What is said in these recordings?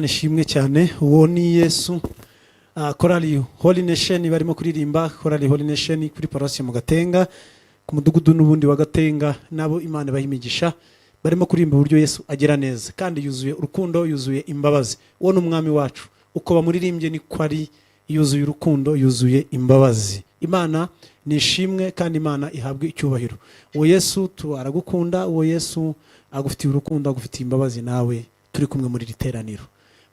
Ishimwe cyane. Uwo ni Yesu. Korali Holy Nation barimo kuririmba, Korali Holy Nation kuri paruwasi mu Gatenga, ku mudugudu n'ubundi wa Gatenga. Nabo Imana ibaha imigisha. Barimo kuririmba uburyo Yesu agira neza kandi yuzuye urukundo, yuzuye imbabazi. Uwo ni Umwami wacu. Uko bamuririmbye niko ari, yuzuye urukundo, yuzuye imbabazi. Imana ni ishimwe kandi Imana ihabwe icyubahiro. Uwo Yesu aragukunda, uwo Yesu agufitiye urukundo, agufitiye imbabazi. Nawe turi kumwe muri iri teraniro,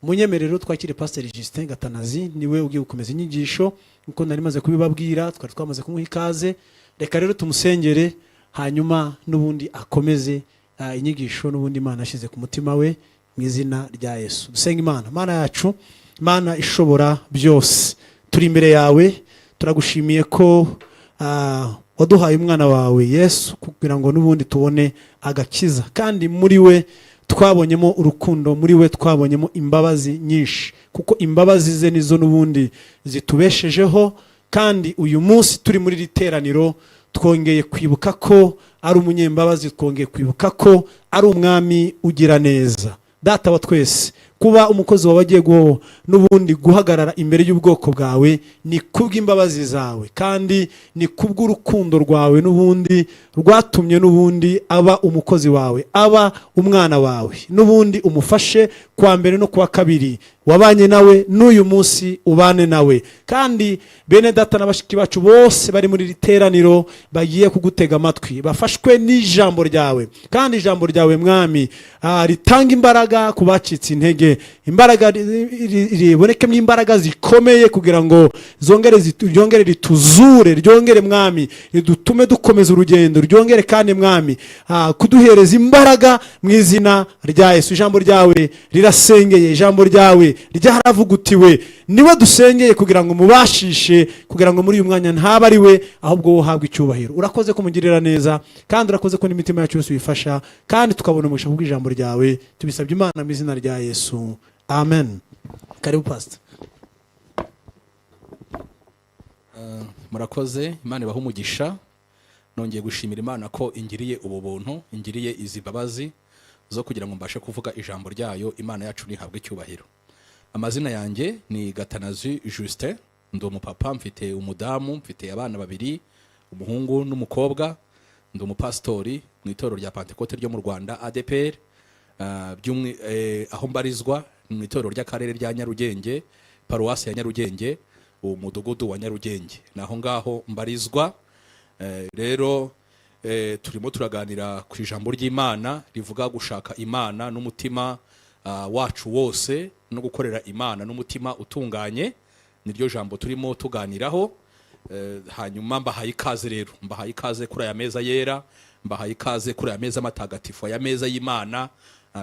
munyemerero twakire Pasiteri Justin Gatanazi, niwe ugiye gukomeza inyigisho nkuko nari maze kubibabwira. Twari twamaze kumuha ikaze. Reka rero tumusengere, hanyuma n'ubundi akomeze inyigisho n'ubundi Imana yashyize ku mutima we, mu izina rya Yesu. Dusenga Imana. Mana yacu, Imana ishobora byose, turi imbere yawe, turagushimiye ko waduhaye umwana wawe Yesu kugira ngo n'ubundi tubone agakiza, kandi muri we twabonyemo urukundo, muri we twabonyemo imbabazi nyinshi, kuko imbabazi ze nizo n'ubundi zitubeshejeho. Kandi uyu munsi turi muri iri teraniro, twongeye kwibuka ko ari umunyembabazi, twongeye kwibuka ko ari Umwami ugira neza. Data wa twese, kuba umukozi wawe agiye n'ubundi guhagarara imbere y'ubwoko bwawe ni kubw'imbabazi zawe, kandi ni kubw'urukundo rwawe n'ubundi rwatumye n'ubundi aba umukozi wawe, aba umwana wawe. N'ubundi umufashe kuwa mbere no kuwa kabiri, wabanye nawe, n'uyu munsi ubane nawe. Kandi bene data na bashiki bacu bose bari muri iri teraniro bagiye kugutega amatwi bafashwe n'ijambo ryawe. Kandi ijambo ryawe, Mwami, ritanga imbaraga ku bacitse intege, imbaraga ribonekemo imbaraga zikomeye kugira ngo zongere ryongere rituzure, ryongere, Mwami, ridutume dukomeza urugendo, ryongere kandi, Mwami, kuduhereza imbaraga mu izina rya Yesu. Ijambo ryawe rirasengeye, ijambo ryawe ryaravugutiwe. Niwe dusengeye kugira ngo mubashishe, kugira ngo muri uyu mwanya ntaba ari we, ahubwo wowe uhabwe icyubahiro. Urakoze kumugirira neza, kandi urakoze ko n'imitima yacu yose uyifasha, kandi tukabona umugisha kubw'ijambo ryawe. Tubisabye Imana mu izina rya Yesu, amen. Karibu, Pastor. Murakoze, Imana ibahe umugisha. Nongeye gushimira Imana ko ingiriye ubu buntu, ingiriye izi mbabazi zo kugira ngo mbashe kuvuga ijambo ryayo. Imana yacu nihabwe icyubahiro. Amazina yanjye ni Gatanazi Justin, ndi umupapa, mfite umudamu, mfite abana babiri, umuhungu n'umukobwa. Ndi umupasitori mu itorero rya Pantekote ryo mu Rwanda, ADEPR. Aho mbarizwa ni mu itorero ry'akarere rya Nyarugenge, paruwasi ya Nyarugenge, umudugudu wa Nyarugenge, ni aho ngaho mbarizwa. Rero turimo turaganira ku ijambo ry'Imana rivuga gushaka Imana n'umutima wacu wose no gukorera Imana n'umutima utunganye. Niryo jambo turimo tuganiraho. Hanyuma mbahaye ikaze rero, mbahaye ikaze kuri aya meza yera, mbahaye ikaze kuri aya meza matagatifu, aya meza y'Imana.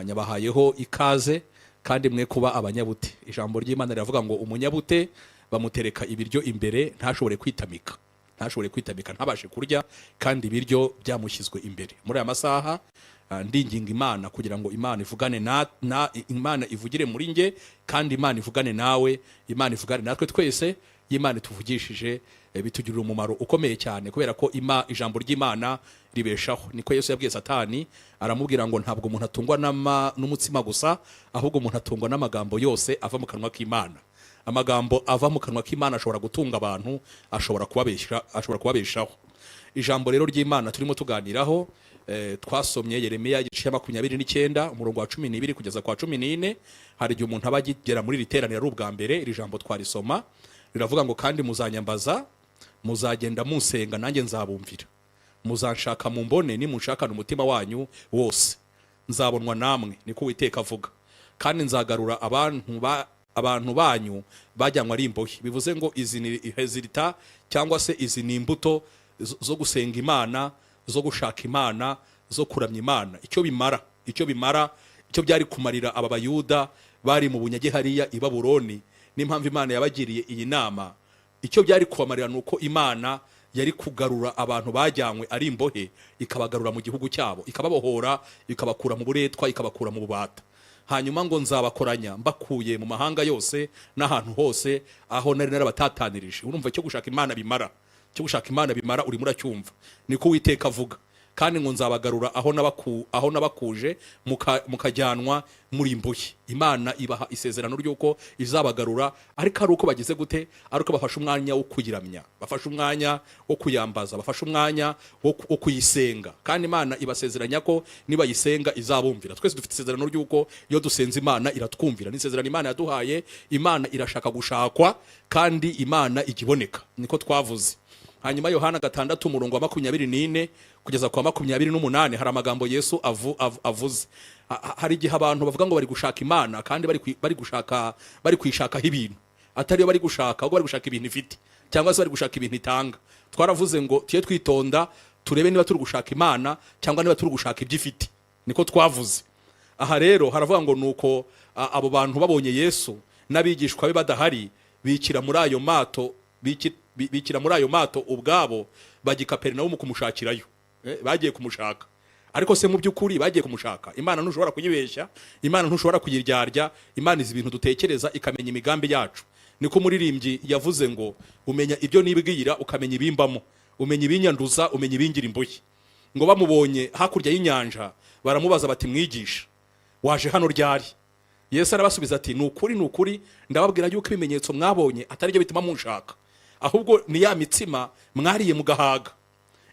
Nyabahayeho ikaze. Kandi mwe kuba abanyabute. Ijambo ry'Imana riravuga ngo umunyabute bamutereka ibiryo imbere ntashobore kwitamika, ntashobore kwitamika, ntabashe kurya kandi ibiryo byamushyizwe imbere. Muri aya masaha ndinginga Imana kugira ngo Imana ivugane na Imana ivugire muri nge, kandi Imana ivugane nawe, Imana ivugane natwe twese. Iyo Imana ituvugishije bitugirira umumaro ukomeye cyane, kubera ko ijambo ry'Imana ribeshaho. Niko Yesu yabwiye Satani, aramubwira ngo ntabwo umuntu atungwa n'umutsima gusa, ahubwo umuntu atungwa n'amagambo yose ava mu kanwa k'Imana. Amagambo ava mu kanwa k'Imana ashobora gutunga abantu, ashobora kubabesha, ashobora kubabeshaho. Ijambo rero ry'Imana turimo tuganiraho, twasomye Yeremiya igice cya 29, umurongo wa 12 kugeza kwa 14. Hari igihe umuntu aba agigera muri iri teraniro ari ubwa mbere, iri jambo twarisoma. Riravuga ngo: "Kandi muzanyambaza, muzagenda munsenga, nanjye nzabumvira. Muzanshaka mumbone, nimunshakana umutima wanyu wose. Nzabonwa namwe, niko Uwiteka avuga, kandi nzagarura abantu banyu bajyanywe ari imbohe." Bivuze ngo izi ni résultat, cyangwa se izi ni imbuto zo gusenga Imana, zo gushaka Imana, zo kuramya Imana. Icyo bimara, icyo byari kumarira aba Bayuda bari mu bunyage hariya i Babuloni, n'impamvu Imana yabagiriye iyi nama, icyo byari kubamarira ni uko Imana yari kugarura abantu bajyanywe ari imbohe, ikabagarura mu gihugu cyabo, ikababohora, ikabakura mu buretwa, ikabakura mu bubata. Hanyuma ngo: "Nzabakoranya mbakuye mu mahanga yose n'ahantu hose aho nari narabatatanirije." Urumva icyo gushaka Imana bimara, icyo gushaka Imana bimara, urimo uracyumva? Niko Uwiteka avuga. Kandi ngo nzabagarura aho nabakuje mukajyanwa muri imbohe. Imana ibaha isezerano ry'uko izabagarura, ariko ari uko bagize gute? Ari uko bafashe umwanya wo kuyiramya, bafashe umwanya wo kuyambaza, bafashe umwanya wo kuyisenga. Kandi Imana ibasezeranya ko nibayisenga izabumvira. Twese dufite isezerano ry'uko iyo dusenze Imana iratwumvira. Ni isezerano Imana yaduhaye. Imana irashaka gushakwa, kandi Imana igiboneka, niko twavuze. Hanyuma Yohana 6, umurongo wa 24 kugeza kwa 28, hari amagambo Yesu avuze. Hari igihe abantu bavuga ngo bari gushaka Imana, kandi bari kuyishakaho ibintu atariyo bari gushaka, ahubwo bari gushaka ibintu ifite, cyangwa se bari gushaka ibintu itanga. Twaravuze ngo tujye twitonda, turebe niba turi gushaka Imana cyangwa niba turi gushaka ibyo ifite, niko twavuze. Aha rero haravuga ngo nuko abo bantu babonye Yesu n'abigishwa be badahari, bikira muri ayo mato ubwabo, bajya i Kaperinawumu kumushakirayo. Bagiye kumushaka, ariko se mu by'ukuri bagiye kumushaka? Imana ntushobora kuyibeshya, Imana ntushobora kuyiryarya. Imana izi ibintu dutekereza, ikamenya imigambi yacu. Niko umuririmbyi yavuze ngo: "Umenya ibyo nibwira, ukamenya ibimbamo, umenya ibinyanduza, umenya ibingira imbohe." Ngo bamubonye hakurya y'inyanja, baramubaza bati: "Mwigisha, waje hano ryari?" Yesu arabasubiza ati: "Ni ukuri, ni ukuri, ndababwira yuko ibimenyetso mwabonye atari byo bituma munshaka, ahubwo ni ya mitsima mwariye mugahaga.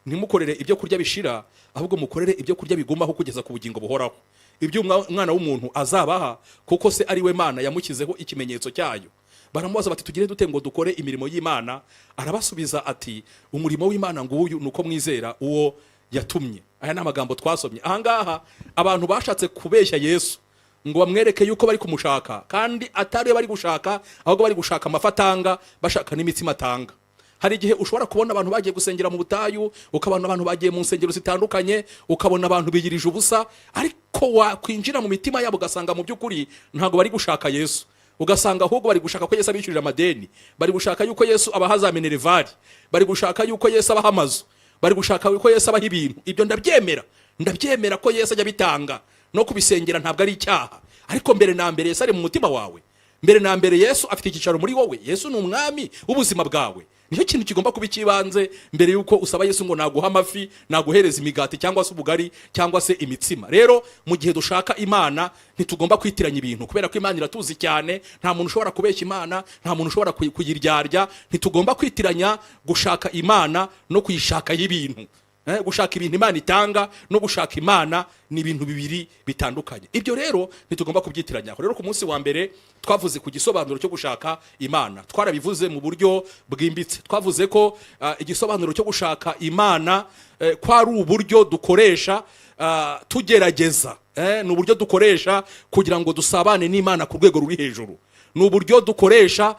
Ntimukorere ibyo kurya bishira, ahubwo mukorere ibyo kurya bigumaho kugeza ku bugingo buhoraho, ibyo Umwana w'umuntu azabaha, kuko se ari we Mana yamushyizeho ikimenyetso cyayo." Baramubaza bati: "Tugire dute ngo dukore imirimo y'Imana?" Arabasubiza ati: "Umurimo w'Imana nguyu, ni uko mwizera uwo yatumye." Aya ni amagambo twasomye ahangaha. Abantu bashatse kubeshya Yesu ngo bamwereke yuko bari kumushaka, kandi atari bari gushaka, ahubwo bari gushaka amafi atanga, bashaka n'imitsima atanga. Hari igihe ushobora kubona abantu bagiye gusengera mu butayu, ukabona abantu bagiye mu nsengero zitandukanye, ukabona abantu biyirije ubusa, ariko wakwinjira mu mitima yabo ugasanga mu by'ukuri ntabwo bari gushaka Yesu, ugasanga ahubwo bari gushaka ko Yesu abishyurira amadeni, bari gushaka yuko Yesu abaha za minerval, bari gushaka yuko Yesu abaha amazu, bari gushaka yuko Yesu abaha ibintu. Ibyo ndabyemera, ndabyemera ko Yesu ajya abitanga, no kubisengera ntabwo ari icyaha. Ariko mbere na mbere, Yesu ari mu mutima wawe? Mbere na mbere, Yesu afite icyicaro muri wowe? Yesu ni umwami w'ubuzima bwawe? Nicyo kintu kigomba kuba icy'ibanze mbere y'uko usaba Yesu ngo naguha amafi, naguhereza imigati, cyangwa se ubugari, cyangwa se imitsima. Rero mu gihe dushaka Imana, ntitugomba kwitiranya ibintu, kubera ko Imana iratuzi cyane. Nta muntu ushobora kubeshya Imana, nta muntu ushobora kuyiryarya. Ntitugomba kwitiranya gushaka Imana no kuyishakaho ibintu. Gushaka ibintu Imana itanga no gushaka Imana ni ibintu bibiri bitandukanye. Ibyo rero ntitugomba kubyitiranya. Rero ku munsi wa mbere twavuze ku gisobanuro cyo gushaka Imana. Twarabivuze mu buryo bwimbitse. Twavuze ko igisobanuro cyo gushaka Imana ko ari uburyo dukoresha tugerageza, ni uburyo dukoresha kugira ngo dusabane n'Imana ku rwego ruri hejuru, ni uburyo dukoresha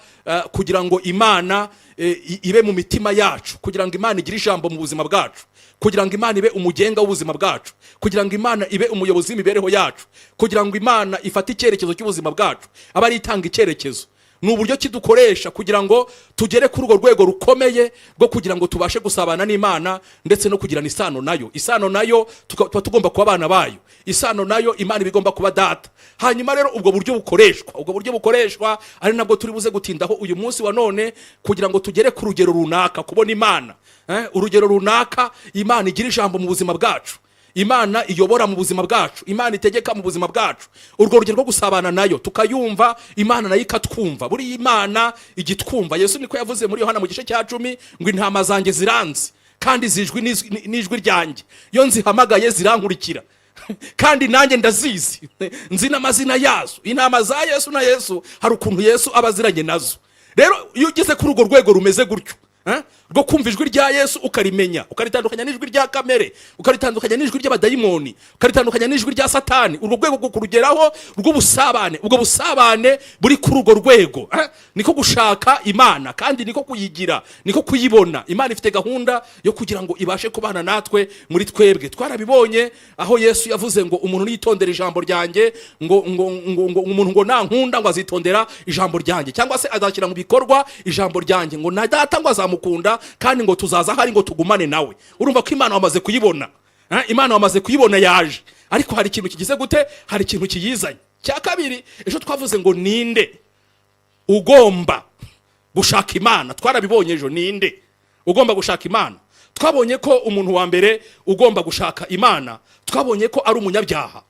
kugira ngo Imana ibe mu mitima yacu, kugira ngo Imana igire ijambo mu buzima bwacu, kugira ngo Imana ibe umugenga w'ubuzima bwacu, kugira ngo Imana ibe umuyobozi w'imibereho yacu, kugira ngo Imana ifate icyerekezo cy'ubuzima bwacu, abe ari itanga icyerekezo. Ni uburyo kidukoresha kugira ngo tugere kuri urwo rwego rukomeye rwo kugira ngo tubashe gusabana n'Imana ndetse no kugirana isano nayo. Isano nayo, tuba tugomba kuba abana bayo. Isano nayo, Imana iba igomba kuba data. Hanyuma rero ubwo buryo bukoreshwa, ari nabwo turi buze gutindaho uyu munsi wa none, kugira ngo tugere ku rugero runaka, kubona Imana, urugero runaka, Imana igira ijambo mu buzima bwacu, Imana iyobora mu buzima bwacu, Imana itegeka mu buzima bwacu, urwo rugero rwo gusabana nayo, tukayumva, Imana nayo ikatwumva. Buriya Imana igitwumva. Yesu niko yavuze muri Yohana mu gice cya 10 ngo: "Intama zanjye ziranzi, kandi zijwi n'ijwi ryanjye. Iyo nzihamagaye zirankurikira, kandi nanjye ndazizi, nzi n'amazina yazo." Intama za Yesu na Yesu, hari ukuntu Yesu aba aziranye nazo. Rero iyo ugeze kuri urwo rwego rumeze gutyo, rwo kumva ijwi rya Yesu, ukarimenya, ukaritandukanya n'ijwi rya kamere, ukaritandukanya n'ijwi ry'abadayimoni, ukaritandukanya n'ijwi rya Satani, urwo rwego rwo kurugeraho rw'ubusabane, ubwo busabane buri kuri urwo rwego, niko gushaka Imana, kandi niko kuyigira, niko kuyibona. Imana ifite gahunda yo kugira ngo ibashe kubana natwe muri twebwe. Twarabibonye aho Yesu yavuze ngo umuntu niyitondera ijambo ryanjye, ngo umuntu ngo nankunda ngo azitondera ijambo ryanjye, cyangwa se azashyira mu bikorwa ijambo ryanjye, ngo na Data ngo azamukunda, kandi ngo tuzaza ahari ngo tugumane nawe. Urumva ko Imana wamaze kuyibona. Imana wamaze kuyibona, yaje, ariko hari ikintu kigize gute? Hari ikintu kiyizanye. Cya kabiri, ejo twavuze ngo ninde ugomba gushaka Imana? Twarabibonye ejo. Ninde ugomba gushaka Imana? Twabonye ko umuntu wa mbere ugomba gushaka Imana, twabonye ko ari umunyabyaha.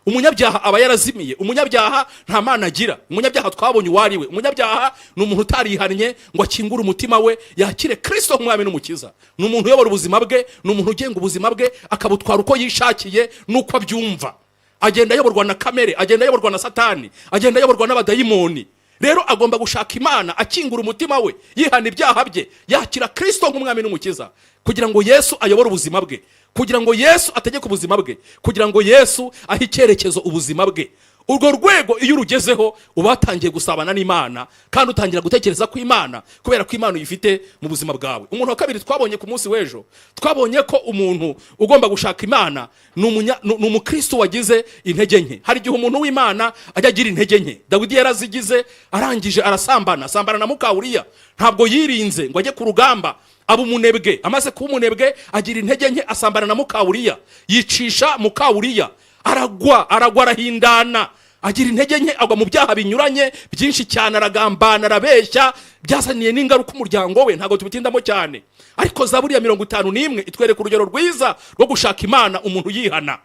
Umunyabyaha aba yarazimiye, umunyabyaha nta mana agira. Umunyabyaha twabonye uwo ari we. Umunyabyaha ni umuntu utarihannye ngo akingure umutima we yakire Kirisito nk'umwami n'umukiza. Ni umuntu uyobora ubuzima bwe, ni umuntu ugenga ubuzima bwe, akabutwara uko yishakiye n'uko abyumva. Agenda ayoborwa na kamere, agenda ayoborwa na Satani, agenda ayoborwa n'abadayimoni. Rero agomba gushaka Imana, akingura umutima we, yihana ibyaha bye, yakira Kirisito nk'umwami n'umukiza, kugira ngo Yesu ayobore ubuzima bwe, kugira ngo Yesu ategeke ubuzima bwe, kugira ngo Yesu ahe icyerekezo ubuzima bwe. Urwo rwego iyo urugezeho, uba watangiye gusabana n'Imana, kandi utangira gutekereza ku Imana kubera ko Imana uyifite mu buzima bwawe. Umuntu wa kabiri twabonye ku munsi w'ejo, twabonye ko umuntu ugomba gushaka Imana ni umukristo wagize intege nke. Hari igihe umuntu w'Imana ajya agira intege nke. Dawidi yarazigize, arangije arasambana, asambana na mukawuriya. Ntabwo yirinze ngo ajye ku rugamba, aba umunebwe. Amaze kuba umunebwe, agira intege nke, asambana na mukawuriya, yicisha mukawuriya, aragwa, aragwa, arahindana, agira intege nke, agwa mu byaha binyuranye byinshi cyane, aragambana, arabeshya, byazaniye n'ingaruka umuryango we. Ntabwo tubitindamo cyane, ariko Zaburi ya 51 itwereka urugero rwiza rwo gushaka Imana umuntu yihana.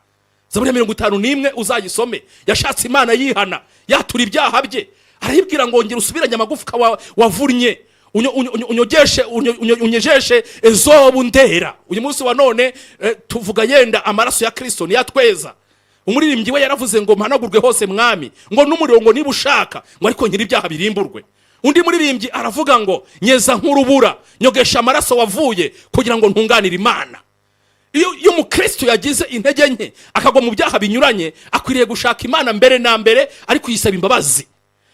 Zaburi ya 51 uzayisome. Yashatse Imana yihana, yatura ibyaha bye, arayibwira ngo: "Ngera usubiranye amagufwa wavunnye, unyogeshe, unyejeshe ezobu ndera." Uyu munsi wa none tuvuga yenda amaraso ya Kristo niyatweza. Umuririmbyi we yaravuze ngo: "Mpanagurwe hose, Mwami," ngo "n'umuriro," ngo "niba ushaka," ngo "ariko nyiri ibyaha birimburwe." Undi muririmbyi aravuga ngo: "Nyeza nk'urubura, nyogesha amaraso wavuye kugira ngo ntunganire Imana." Iyo umukristo yagize intege nke, akagwa mu byaha binyuranye, akwiriye gushaka Imana mbere na mbere, ariko yisaba imbabazi.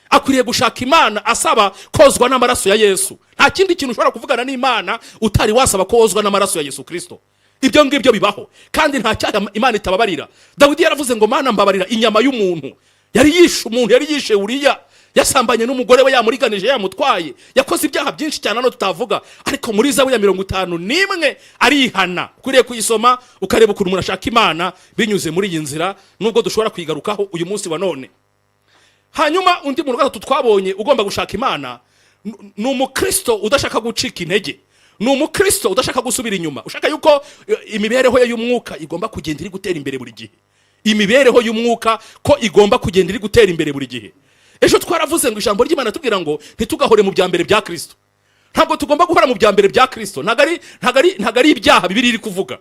Akwiriye gushaka Imana asaba kozwa n'amaraso ya Yesu. Nta kindi kintu ushobora kuvugana n'Imana utari wasaba kozwa n'amaraso ya Yesu Kirisito. Ibyo ngibyo bibaho, kandi nta cyaha Imana itababarira. Dawidi yaravuze ngo: "Mana, mbabarira inyama y'umuntu." Yari yishe umuntu, yari yishe Uriya, yasambanye n'umugore we, yamuriganije, yamutwaye, yakoze ibyaha byinshi cyane hano tutavuga. Ariko muri Zaburi ya 51 arihana. Ukwiriye kuyisoma ukareba ukuntu umuntu ashaka Imana binyuze muri iyi nzira, nubwo dushobora kuyigarukaho uyu munsi wa none. Hanyuma undi muntu gatatu twabonye ugomba gushaka Imana ni umukristo udashaka gucika intege, ni umukristo udashaka gusubira inyuma, ushaka yuko imibereho ye y'umwuka igomba kugenda iri gutera imbere buri gihe, imibereho y'umwuka ko igomba kugenda iri gutera imbere buri gihe. Ejo twaravuze ngo ijambo ry'Imana tubwira ngo ntitugahore mu bya mbere bya Kristo. Ntabwo tugomba guhora mu bya mbere bya Kristo. Ntabwo ari ibyaha Bibiliya iri kuvuga,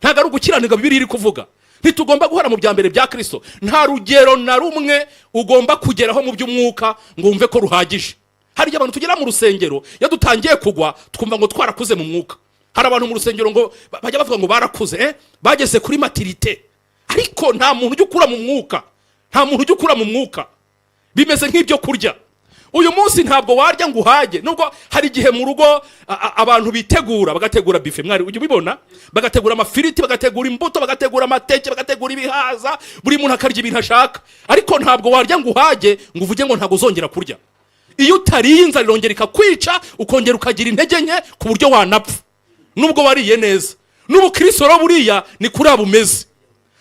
ntabwo ari ugukiranirwa Bibiliya iri kuvuga. Ntitugomba guhora mu bya mbere bya Kristo. Nta rugero na rumwe ugomba kugeraho mu by'umwuka ngo wumve ko ruhagije. Hari igihe abantu tugera mu rusengero, iyo dutangiye kugwa twumva ngo twarakuze mu mwuka. Hari abantu mu rusengero ngo bajya bavuga ngo barakuze, bageze kuri maturité. Ariko nta muntu ujya ukura mu mwuka, nta muntu ujya ukura mu mwuka. Bimeze nk'ibyo kurya. Uyu munsi ntabwo warya ngo uhage, nubwo hari igihe mu rugo abantu bitegura, bagategura buffet. Mwari ujya ubibona, bagategura amafiriti, bagategura imbuto, bagategura amateke, bagategura ibihaza, buri muntu akarya ibintu ashaka. Ariko ntabwo warya ngo uhage, ngo uvuge ngo ntabwo uzongera kurya. Iyo utariye, inzara irongera ikakwica, ukongera ukagira intege nke ku buryo wanapfa nubwo wariye neza. N'ubukristo rero buriya ni kuri abo umeze.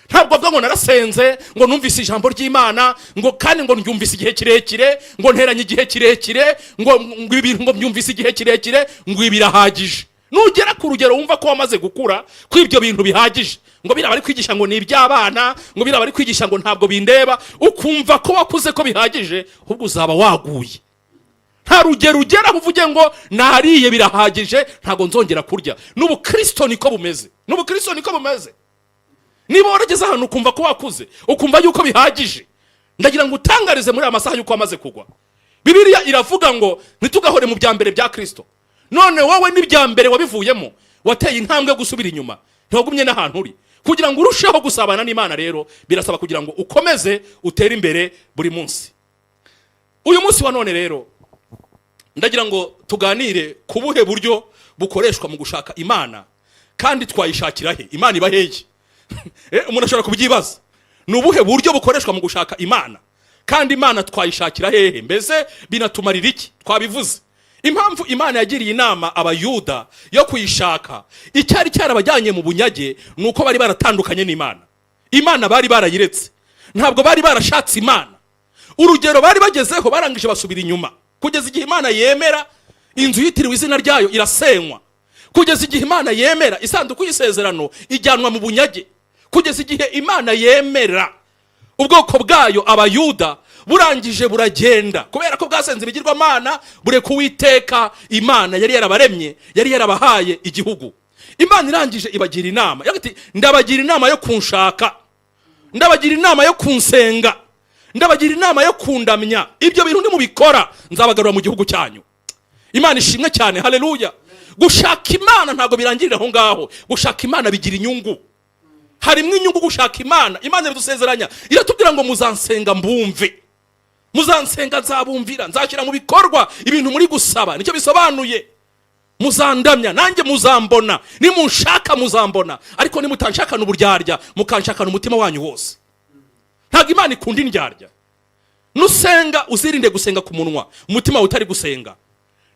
Ntabwo avuga ngo narasenze, ngo numvise ijambo ry'Imana, ngo kandi ngo ndyumvise igihe kirekire, ngo nteranye igihe kirekire, ngo ibi bintu ngo mbyumvise igihe kirekire, ngo ibi birahagije. Nugera ku rugero wumva ko wamaze gukura, ko ibyo bintu bihagije, ngo biriya bari kwigisha ngo ni iby'abana, ngo biriya bari kwigisha ngo ntabwo bindeba, ukumva ko wakuze, ko bihagije, ahubwo uzaba waguye. Nta rugero ugeraho uvuge ngo nariye birahagije, ntabwo nzongera kurya. N'ubukristo niko bumeze, n'ubukristo niko bumeze. Niba warageze ahantu ukumva ko wakuze, ukumva yuko bihagije, ndagira ngo utangarize muri aya masaha yuko wamaze kugwa. Bibiliya iravuga ngo ntitugahore mu bya mbere bya Kristo. None wowe n'ibya mbere wabivuyemo, wateye intambwe yo gusubira inyuma, ntiwagumye n'ahantu uri. Kugira ngo urusheho gusabana n'Imana rero, birasaba kugira ngo ukomeze utere imbere buri munsi. Uyu munsi wa none rero ndagira ngo tuganire ku buhe buryo bukoreshwa mu gushaka Imana, kandi twayishakira he? Imana iba hehe? Umuntu ashobora kubyibaza. Ni ubuhe buryo bukoreshwa mu gushaka Imana, kandi Imana twayishakira hehe? Mbese binatumarira iki? Twabivuze impamvu Imana yagiriye inama Abayuda yo kuyishaka. Icyari cyarabajyanye mu bunyage ni uko bari baratandukanye n'Imana. Imana bari barayiretse, ntabwo bari barashatse Imana. Urugero bari bagezeho, barangije basubira inyuma, kugeza igihe Imana yemera inzu yitiriwe izina ryayo irasenywa. Kugeza igihe Imana yemera isanduku y'isezerano ijyanwa mu bunyage, kugeza igihe Imana yemera ubwoko bwayo Abayuda burangije buragenda, kubera ko bwasenze ibigirwamana, bureka Uwiteka Imana yari yarabaremye, yari yarabahaye igihugu. Imana irangije ibagira inama. Iravuga iti: "Ndabagira inama yo kunshaka, ndabagira inama yo kunsenga, ndabagira inama yo kundamya. Ibyo bintu nimubikora, nzabagarura mu gihugu cyanyu." Imana ishimwe cyane, haleluya. Gushaka Imana ntabwo birangirira aho ngaho. Gushaka Imana bigira inyungu, harimo inyungu gushaka Imana. Imana iradusezeranya, iratubwira ngo: "Muzansenga mbumve, muzansenga nzabumvira, nzashyira mu bikorwa ibintu muri gusaba." Nicyo bisobanuye. "Muzandamya, nanjye muzambona. Nimunshaka muzambona, ariko nimutanshakana uburyarya, mukanshakana umutima wanyu wose." Ntabwo Imana ikunda indyarya. Nusenga, uzirinde gusenga ku munwa, umutima wawe utari gusenga.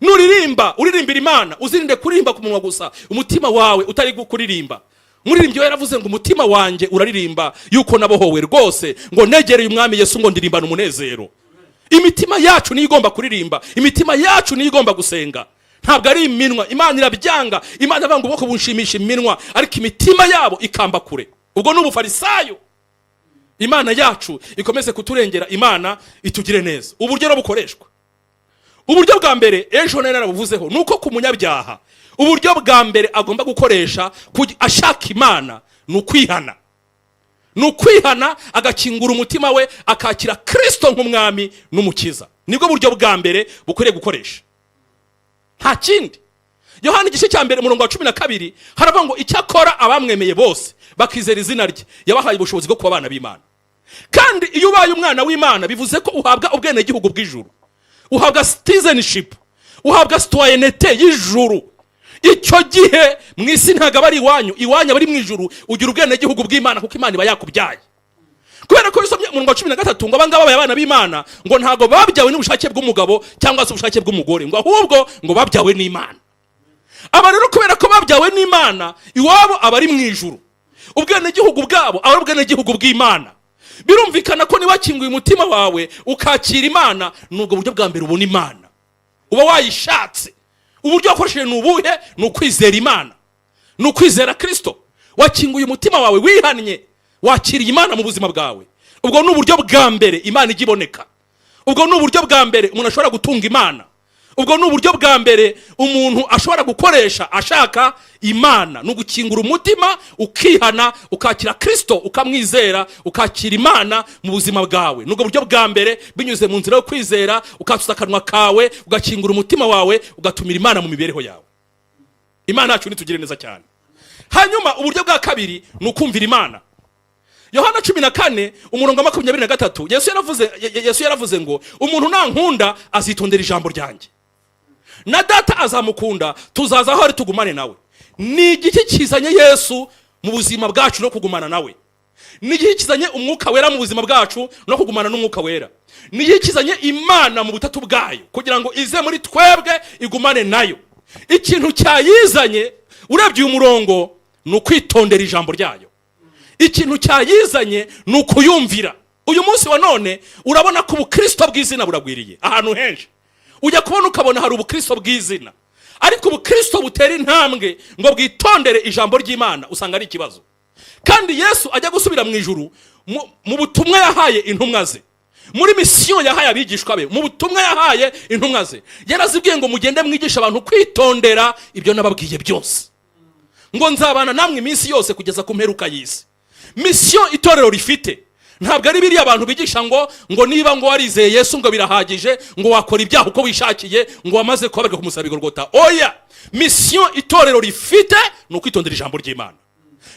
Nuririmba, uririmbira Imana, uzirinde kuririmba ku munwa gusa, umutima wawe utari kuririmba. Umuririmbyi we yaravuze ngo: "Umutima wanjye uraririmba yuko nabohowe rwose, ngo negereye Umwami Yesu, ngo ndirimbana umunezero." Imitima yacu niyo igomba kuririmba, imitima yacu niyo igomba gusenga, ntabwo ari iminwa. Imana irabyanga. Imana iravuga ngo: "Ubwoko bunshimisha iminwa, ariko imitima yabo ikamba kure." Ubwo ni ubufarisayo. Imana yacu ikomeze kuturengera, Imana itugire neza. Uburyo rero bukoreshwa, uburyo bwa mbere, ejo nari narabuvuzeho, ni uko ku munyabyaha uburyo bwa mbere agomba gukoresha ashaka Imana ni ukwihana, ni ukwihana agakingura umutima we, akakira Kirisito nk'Umwami n'Umukiza. Nibwo buryo bwa mbere bukwiriye gukoresha, nta kindi. Yohani igice cya 1, umurongo wa 12, haravuga ngo: "Icyakora abamwemeye bose bakizera izina rye, yabahaye ubushobozi bwo kuba abana b'Imana." Kandi iyo ubaye umwana w'Imana, bivuze ko uhabwa ubwenegihugu bw'ijuru, uhabwa citizenship, uhabwa citoyenneté y'ijuru. Icyo gihe mu isi ntabwo aba ari iwanyu, iwanyu aba ari mu ijuru. Ugira ubwenegihugu bw'Imana kuko Imana iba yakubyaye. Kubera ko bisomye umurongo wa 13, ngo abangaba babaye abana b'Imana, ngo ntabwo babyawe n'ubushake bw'umugabo cyangwa se ubushake bw'umugore, ngo ahubwo ngo babyawe n'Imana. Aba rero, kubera ko babyawe n'Imana, iwabo aba ari mu ijuru, ubwenegihugu bwabo aba ari ubwenegihugu bw'Imana. Birumvikana ko niba wakinguye umutima wawe ukakira Imana, ni ubwo buryo bwa mbere ubona Imana, uba wayishatse. Uburyo wakoresheje ni ubuhe? Ni ukwizera Imana, ni ukwizera Kirisito. Wakinguye umutima wawe, wihannye, wakiriye Imana mu buzima bwawe. Ubwo ni uburyo bwa mbere Imana ijya iboneka. Ubwo ni uburyo bwa mbere umuntu ashobora gutunga Imana. Ubwo ni uburyo bwa mbere umuntu ashobora gukoresha ashaka Imana, ni ugukingura umutima, ukihana, ukakira Kirisito, ukamwizera, ukakira Imana mu buzima bwawe. Ni ubwo buryo bwa mbere, binyuze mu nzira yo kwizera, ukatuza akanwa kawe, ugakingura umutima wawe, ugatumira Imana mu mibereho yawe. Imana yacu nitugire neza cyane. Hanyuma uburyo bwa kabiri ni ukumvira Imana. Yohana 14, umurongo wa 23, Yesu yaravuze ngo: "Umuntu nankunda azitondera ijambo ryanjye, na Data azamukunda, tuzaza aho ari tugumane nawe." Ni igiki kizanye Yesu mu buzima bwacu no kugumana nawe? Ni igiki kizanye Umwuka Wera mu buzima bwacu no kugumana n'Umwuka Wera? Ni igiki kizanye Imana mu butatu bwayo kugira ngo ize muri twebwe, igumane nayo? Ikintu cyayizanye, urebye uyu murongo, ni ukwitondera ijambo ryayo. Ikintu cyayizanye ni ukuyumvira. Uyu munsi wa none urabona ko ubukristo bw'izina buragwiriye ahantu henshi. Ujya kubona ukabona hari ubukristo bw'izina, ariko ubukristo butera intambwe ngo bwitondere ijambo ry'Imana usanga ari ikibazo. Kandi Yesu ajya gusubira mu ijuru, mu butumwa yahaye intumwa ze, muri misiyo yahaye abigishwa be, mu butumwa yahaye intumwa ze, yarazibwiye ngo: "Mugende mwigisha abantu kwitondera ibyo nababwiye byose," ngo: "Nzabana namwe iminsi yose kugeza ku mperuka y'isi." Misiyo itorero rifite ntabwo ari biriya abantu bigisha ngo niba ngo warizeye Yesu ngo birahagije, ngo wakora ibyaha uko wishakiye, ngo wamaze kubabarwa ku musaraba i Golgota. Oya, misiyo itorero rifite ni ukwitondera ijambo ry'Imana.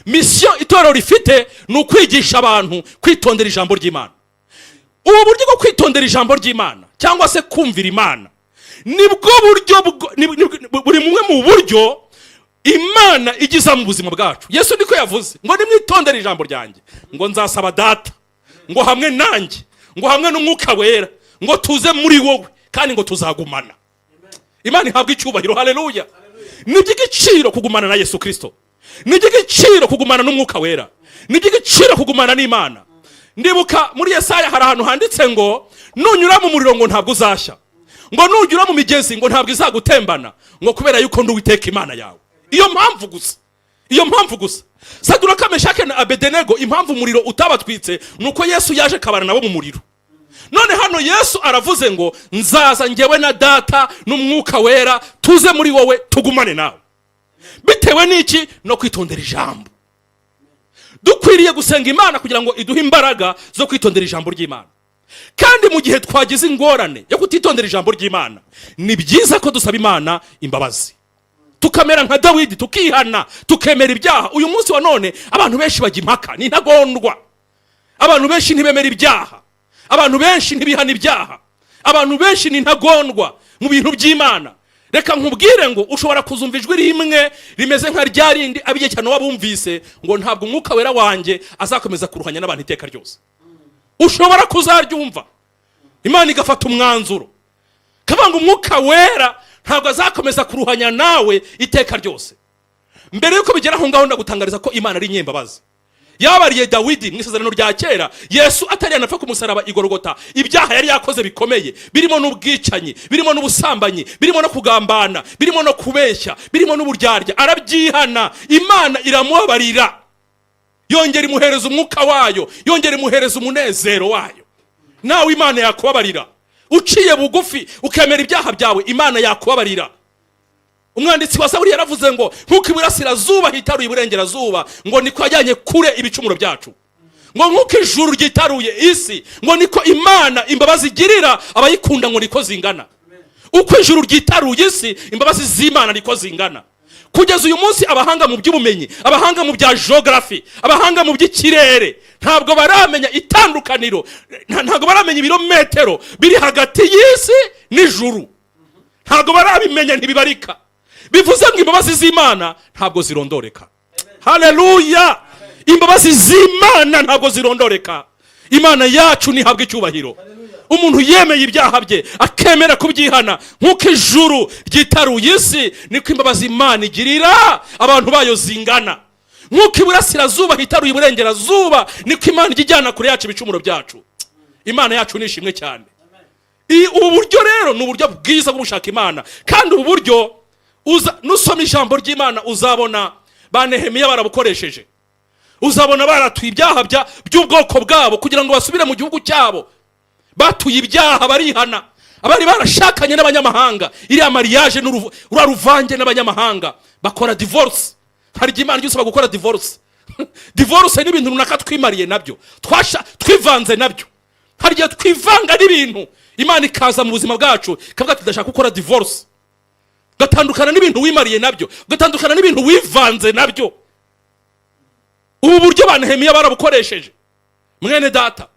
Misiyo itorero rifite ni ukwigisha abantu kwitondera ijambo ry'Imana. Ubu buryo bwo kwitondera ijambo ry'Imana cyangwa se kumvira Imana nibwo buryo buri bumwe mu buryo Imana igiza mu buzima bwacu. Yesu niko yavuze ngo: "Nimwitondere ijambo ryanjye," ngo "nzasaba Data, ngo hamwe nanjye, ngo hamwe n'Umwuka Wera, ngo tuze muri wowe, kandi ngo tuzagumana." Imana ihabwa icyubahiro, haleluya. Ni iby'igiciro kugumana na Yesu Kirisito, ni iby'igiciro kugumana n'Umwuka Wera, ni iby'igiciro kugumana n'Imana. Ndibuka muri Yesaya hari ahantu handitse ngo: "Nunyura mu muriro, ngo ntabwo uzashya," ngo "nunyura mu migezi, ngo ntabwo izagutembana," ngo "kubera yuko ndi Uwiteka Imana yawe." Iyo mpamvu gusa, iyo mpamvu gusa. Saduraka, Meshake na Abedenego, impamvu umuriro utabatwitse ni uko Yesu yaje akabana nabo mu muriro. None hano Yesu aravuze ngo: "Nzaza njyewe na Data n'Umwuka Wera, tuze muri wowe, tugumane nawe." Bitewe n'iki? No kwitondera ijambo. Dukwiriye gusenga Imana kugira ngo iduhe imbaraga zo kwitondera ijambo ry'Imana. Kandi mu gihe twagize ingorane yo kutitondera ijambo ry'Imana, ni byiza ko dusaba Imana imbabazi, tukamera nka Dawidi, tukihana, tukemera ibyaha. Uyu munsi wa none abantu benshi bajya impaka, ni intagondwa. Abantu benshi ntibemera ibyaha, abantu benshi ntibihana ibyaha, abantu benshi ni intagondwa mu bintu by'Imana. Reka nkubwire ngo ushobora kuzumva ijwi rimwe rimeze nka rya rindi ab'igihe cyane wabumvise ngo: "Ntabwo Umwuka Wera wanjye azakomeza kuruhanya n'abantu iteka ryose." Ushobora kuzaryumva, Imana igafata umwanzuro kavuga ngo: "Umwuka Wera ntabwo azakomeza kuruhanya nawe iteka ryose." Mbere yuko bigera aho ngaho, ndagutangariza ko Imana ari inyembabazi. Yabariye Dawidi mu Isezerano rya Kera, Yesu atari yanapfa ku musaraba i Gorogota, ibyaha yari yakoze bikomeye, birimo n'ubwicanyi, birimo n'ubusambanyi, birimo no kugambana, birimo no kubeshya, birimo n'uburyarya. Arabyihana, Imana iramubabarira, yongera imuhereza Umwuka wayo, yongera imuhereza umunezero wayo. Nawe Imana yakubabarira uciye bugufi, ukemera ibyaha byawe. Imana yakubabarira. Umwanditsi wa Zaburi yaravuze ngo: "Nk'uko iburasirazuba hitaruye iburengerazuba," ngo, "niko yajyanye kure ibicumuro byacu." Ngo: "Nk'uko ijuru ryitaruye isi," ngo, "niko Imana imbabazi igirira abayikunda," ngo, "niko zingana." Uko ijuru ryitaruye isi, imbabazi z'Imana niko zingana. Kugeza uyu munsi abahanga mu by'ubumenyi, abahanga mu bya geography, abahanga mu by'ikirere ntabwo baramenya itandukaniro, ntabwo baramenya ibirometero biri hagati y'isi n'ijuru. Ntabwo barabimenya, ntibibarika. Bivuze ngo imbabazi z'Imana ntabwo zirondoreka. Haleluya! Imbabazi z'Imana ntabwo zirondoreka. Imana yacu ntihabwa icyubahiro. Umuntu yemeye ibyaha bye, akemera kubyihana, nk'uko ijuru ryitaruye isi, niko imbabazi Imana igirira abantu bayo zingana. Nk'uko iburasirazuba hitaruye iburengerazuba, niko Imana ijya ijyana kure yacu ibicumuro byacu. Imana yacu ni ishimwe cyane. Ubu buryo rero ni uburyo bwiza bwo gushaka Imana. Kandi ubu buryo uza nusoma ijambo ry'Imana uzabona ba Nehemiya barabukoresheje, uzabona baratuye ibyaha by'ubwoko bwabo kugira ngo basubire mu gihugu cyabo. Batuye ibyaha, barihana. Abari barashakanye n'abanyamahanga, iriya mariage, ruriya ruvange n'abanyamahanga, bakora divorce. Hari igihe Imana ijya isaba gukora divorce. Divorce ni ibintu runaka twimariye nabyo, twivanze nabyo. Hari igihe twivanga n'ibintu, Imana ikaza mu buzima bwacu ikavuga ati: "Ndashaka gukora divorce." Ugatandukana n'ibintu wimariye nabyo, ugatandukana n'ibintu wivanze nabyo. Ubu buryo ba Nehemiya barabukoresheje. Mwene data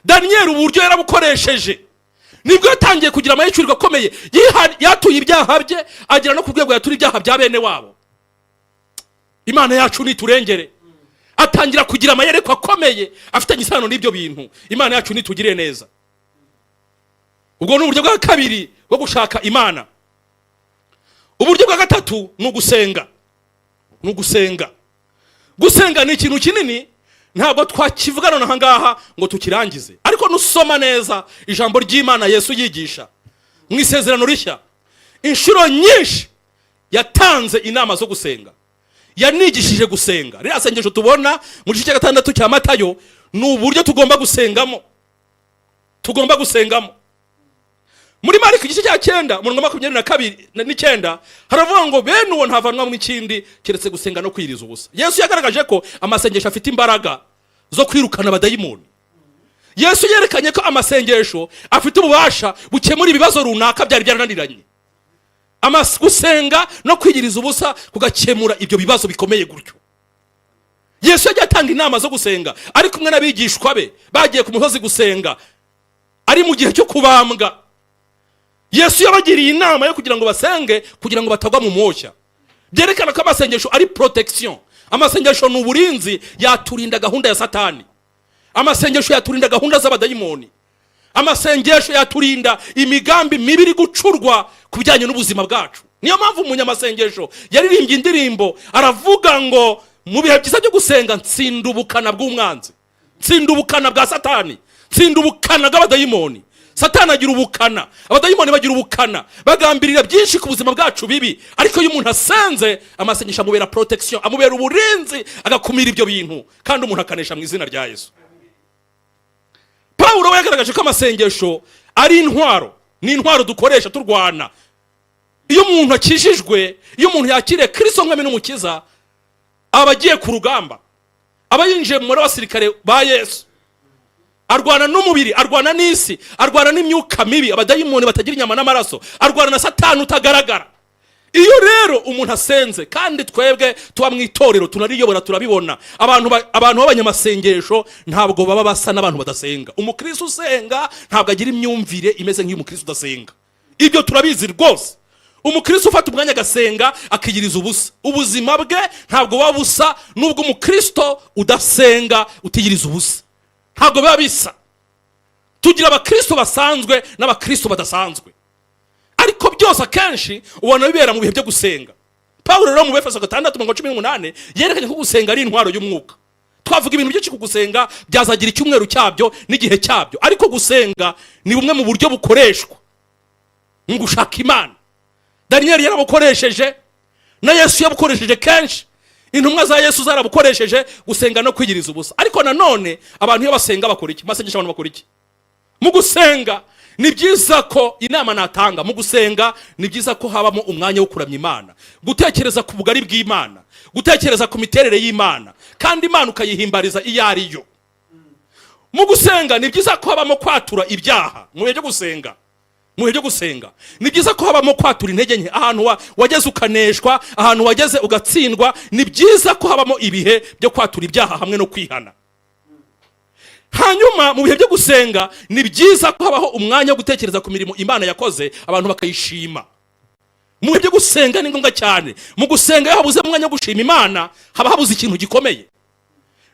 Daniyeli ubu buryo yarabukoresheje, nibwo yatangiye kugira amahishurwa akomeye. Yatuye ibyaha bye, agera no ku rwego yatura ibyaha bya bene wabo. Imana yacu niturengere. Atangira kugira amayerekwa akomeye afitanye isano n'ibyo bintu. Imana yacu nitugire neza. Ubwo ni uburyo bwa kabiri bwo gushaka Imana. Uburyo bwa gatatu ni ugusenga, ni ugusenga. Gusenga ni ikintu kinini, ntabwo twakivugana aha ngaha ngo tukirangize. Ariko nusoma neza ijambo ry'Imana, Yesu yigisha mu Isezerano Rishya, inshuro nyinshi yatanze inama zo gusenga, yanigishije gusenga. Ririya sengesho tubona mu gice cya 6 cya Matayo ni uburyo tugomba gusengamo, tugomba gusengamo. Muri Mariko igice cya 9, umurongo wa 29 haravuga ngo: "Bene uwo ntavanwa mu ikindi keretse gusenga no kwiriza ubusa." Yesu yagaragaje ko amasengesho afite imbaraga zo kwirukana abadayimoni. Yesu yerekanye ko amasengesho afite ububasha bukemura ibibazo runaka byari byarananiranye. Gusenga no kwiyiriza ubusa kugakemura ibyo bibazo bikomeye gutyo. Yesu yagiye atanga inama zo gusenga. Ari kumwe n'abigishwa be, bagiye ku musozi gusenga, ari mu gihe cyo kubambwa, Yesu yabagiriye inama yo kugira ngo basenge kugira ngo batagwa mu moshya. Byerekana ko amasengesho ari protection. Amasengesho ni uburinzi, yaturinda gahunda ya Satani. Amasengesho yaturinda gahunda z'abadayimoni. Amasengesho yaturinda imigambi mibi iri gucurwa ku bijyanye n'ubuzima bwacu. Niyo mpamvu umunyamasengesho yaririmbye indirimbo, aravuga ngo: "Mu bihe byiza byo gusenga ntsinda ubukana bw'umwanzi, ntsinda ubukana bwa Satani, ntsinda ubukana bw'abadayimoni, Satani agira ubukana, abadayimoni bagira ubukana, bagambirira byinshi ku buzima bwacu bibi. Ariko iyo umuntu asenze, amasengesho amubera protection, amubera uburinzi, agakumira ibyo bintu, kandi umuntu akanesha mu izina rya Yesu. Pawulo we yagaragaje ko amasengesho ari intwaro, ni intwaro dukoresha turwana. Iyo umuntu akijijwe, iyo umuntu yakiriye Kristo nk'Umwami n'Umukiza, aba agiye ku rugamba, aba yinjiye mu mubare w'abasirikare ba Yesu. Arwana n'umubiri, arwana n'isi, arwana n'imyuka mibi, abadayimoni batagira inyama n'amaraso, arwana na Satani utagaragara. Iyo rero umuntu asenze, kandi twebwe tuba mu itorero tunariyobora, turabibona, abantu b'abanyamasengesho ntabwo baba basa n'abantu badasenga. Umukristo usenga ntabwo agira imyumvire imeze nk'iy'umukristo udasenga. Ibyo turabizi rwose. Umukristo ufata umwanya agasenga, akiyiriza ubusa, ubuzima bwe ntabwo buba busa n'ubwo umukristo udasenga, utiyiriza ubusa. Ntabwo biba bisa. Tugira abakristo basanzwe n'abakristo badasanzwe, ariko byose akenshi ubona bibera mu bihe byo gusenga. Pawulo rero mu Befeso 6:18 yerekanye ko gusenga ari intwaro y'umwuka. Twavuga ibintu byinshi ku gusenga, byazagira icyumweru cyabyo n'igihe cyabyo, ariko gusenga ni bumwe mu buryo bukoreshwa mu gushaka Imana. Daniyeli yarabukoresheje, na Yesu yabukoresheje kenshi, intumwa za Yesu zarabukoresheje, gusenga no kwiyiriza ubusa. Ariko nanone abantu iyo basenga bakora iki? Masengesho abantu bakora iki? Mu gusenga ni byiza ko, inama natanga, mu gusenga ni byiza ko habamo umwanya wo kuramya Imana, gutekereza ku bugari bw'Imana, gutekereza ku miterere y'Imana, kandi Imana ukayihimbariza iyo ari yo. Mu gusenga ni byiza ko habamo kwatura ibyaha. Mu bihe byo gusenga ni byiza ko habamo kwatura intege nke, ahantu wageze ukaneshwa, ahantu wageze ugatsindwa. Ni byiza ko habamo ibihe byo kwatura ibyaha hamwe no kwihana. Hanyuma mu bihe byo gusenga ni byiza ko habaho umwanya wo gutekereza ku mirimo Imana yakoze, abantu bakayishima. Mu bihe byo gusenga ni ngombwa cyane. Mu gusenga iyo habuze umwanya wo gushima Imana, haba habuze ikintu gikomeye.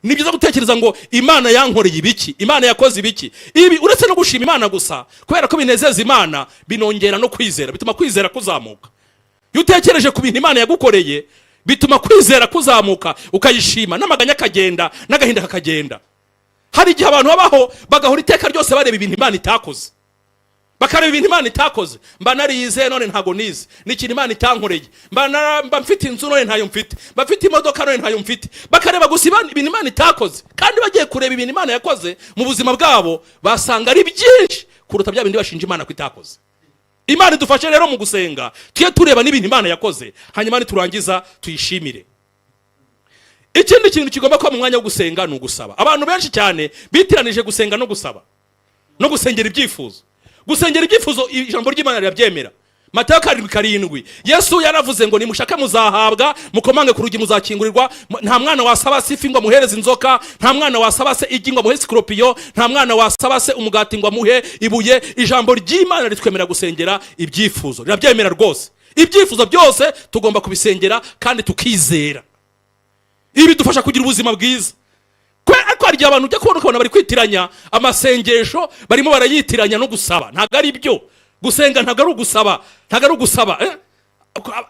Ni byiza gutekereza ngo Imana yankoreye ibiki, Imana yakoze ibiki. Ibi uretse no gushima Imana gusa, kubera ko binezeza Imana, binongera no kwizera, bituma kwizera kuzamuka. Iyo utekereje ku bintu Imana yagukoreye, bituma kwizera kuzamuka, ukayishima, n'amaganya akagenda, n'agahinda kakagenda. Hari igihe abantu babaho bagahora iteka ryose bareba ibintu Imana itakoze, bakareba ibintu Imana itakoze. Mba narize none ntago nize, ni ikintu Imana itankoreye. Mba mfite inzu none ntayo mfite, mba mfite imodoka none ntayo mfite. Bakareba gusa ibintu Imana itakoze, kandi bagiye kureba ibintu Imana yakoze mu buzima bwabo, basanga ari byinshi kuruta bya bindi bashinja Imana ko itakoze. Imana idufashe rero, mu gusenga tujye tureba n'ibintu Imana yakoze, hanyuma niturangiza tuyishimire. Ikindi kintu kigomba kuba mu mwanya wo gusenga ni ugusaba. Abantu benshi cyane bitiranije gusenga no gusaba no gusengera ibyifuzo. Gusengera ibyifuzo, ijambo ry'Imana rirabyemera. Matayo 7:7, Yesu yaravuze ngo: "Nimushake muzahabwa, mukomange ku rugi muzakingurirwa." Nta mwana wasaba se ifi ngo amuhereze inzoka, nta mwana wasaba se igi ngo amuhe sikoropiyo, nta mwana wasaba se umugati ngo amuhe ibuye. Ijambo ry'Imana ritwemerera gusengera ibyifuzo, rirabyemera rwose. Ibyifuzo byose tugomba kubisengera kandi tukizera. Ibi bidufasha kugira ubuzima bwiza. Ariko hari igihe abantu ujya kubona ukabona bari kwitiranya amasengesho, barimo barayitiranya no gusaba. Ntabwo ari byo. Gusenga ntabwo ari ugusaba, ntabwo ari ugusaba, eh?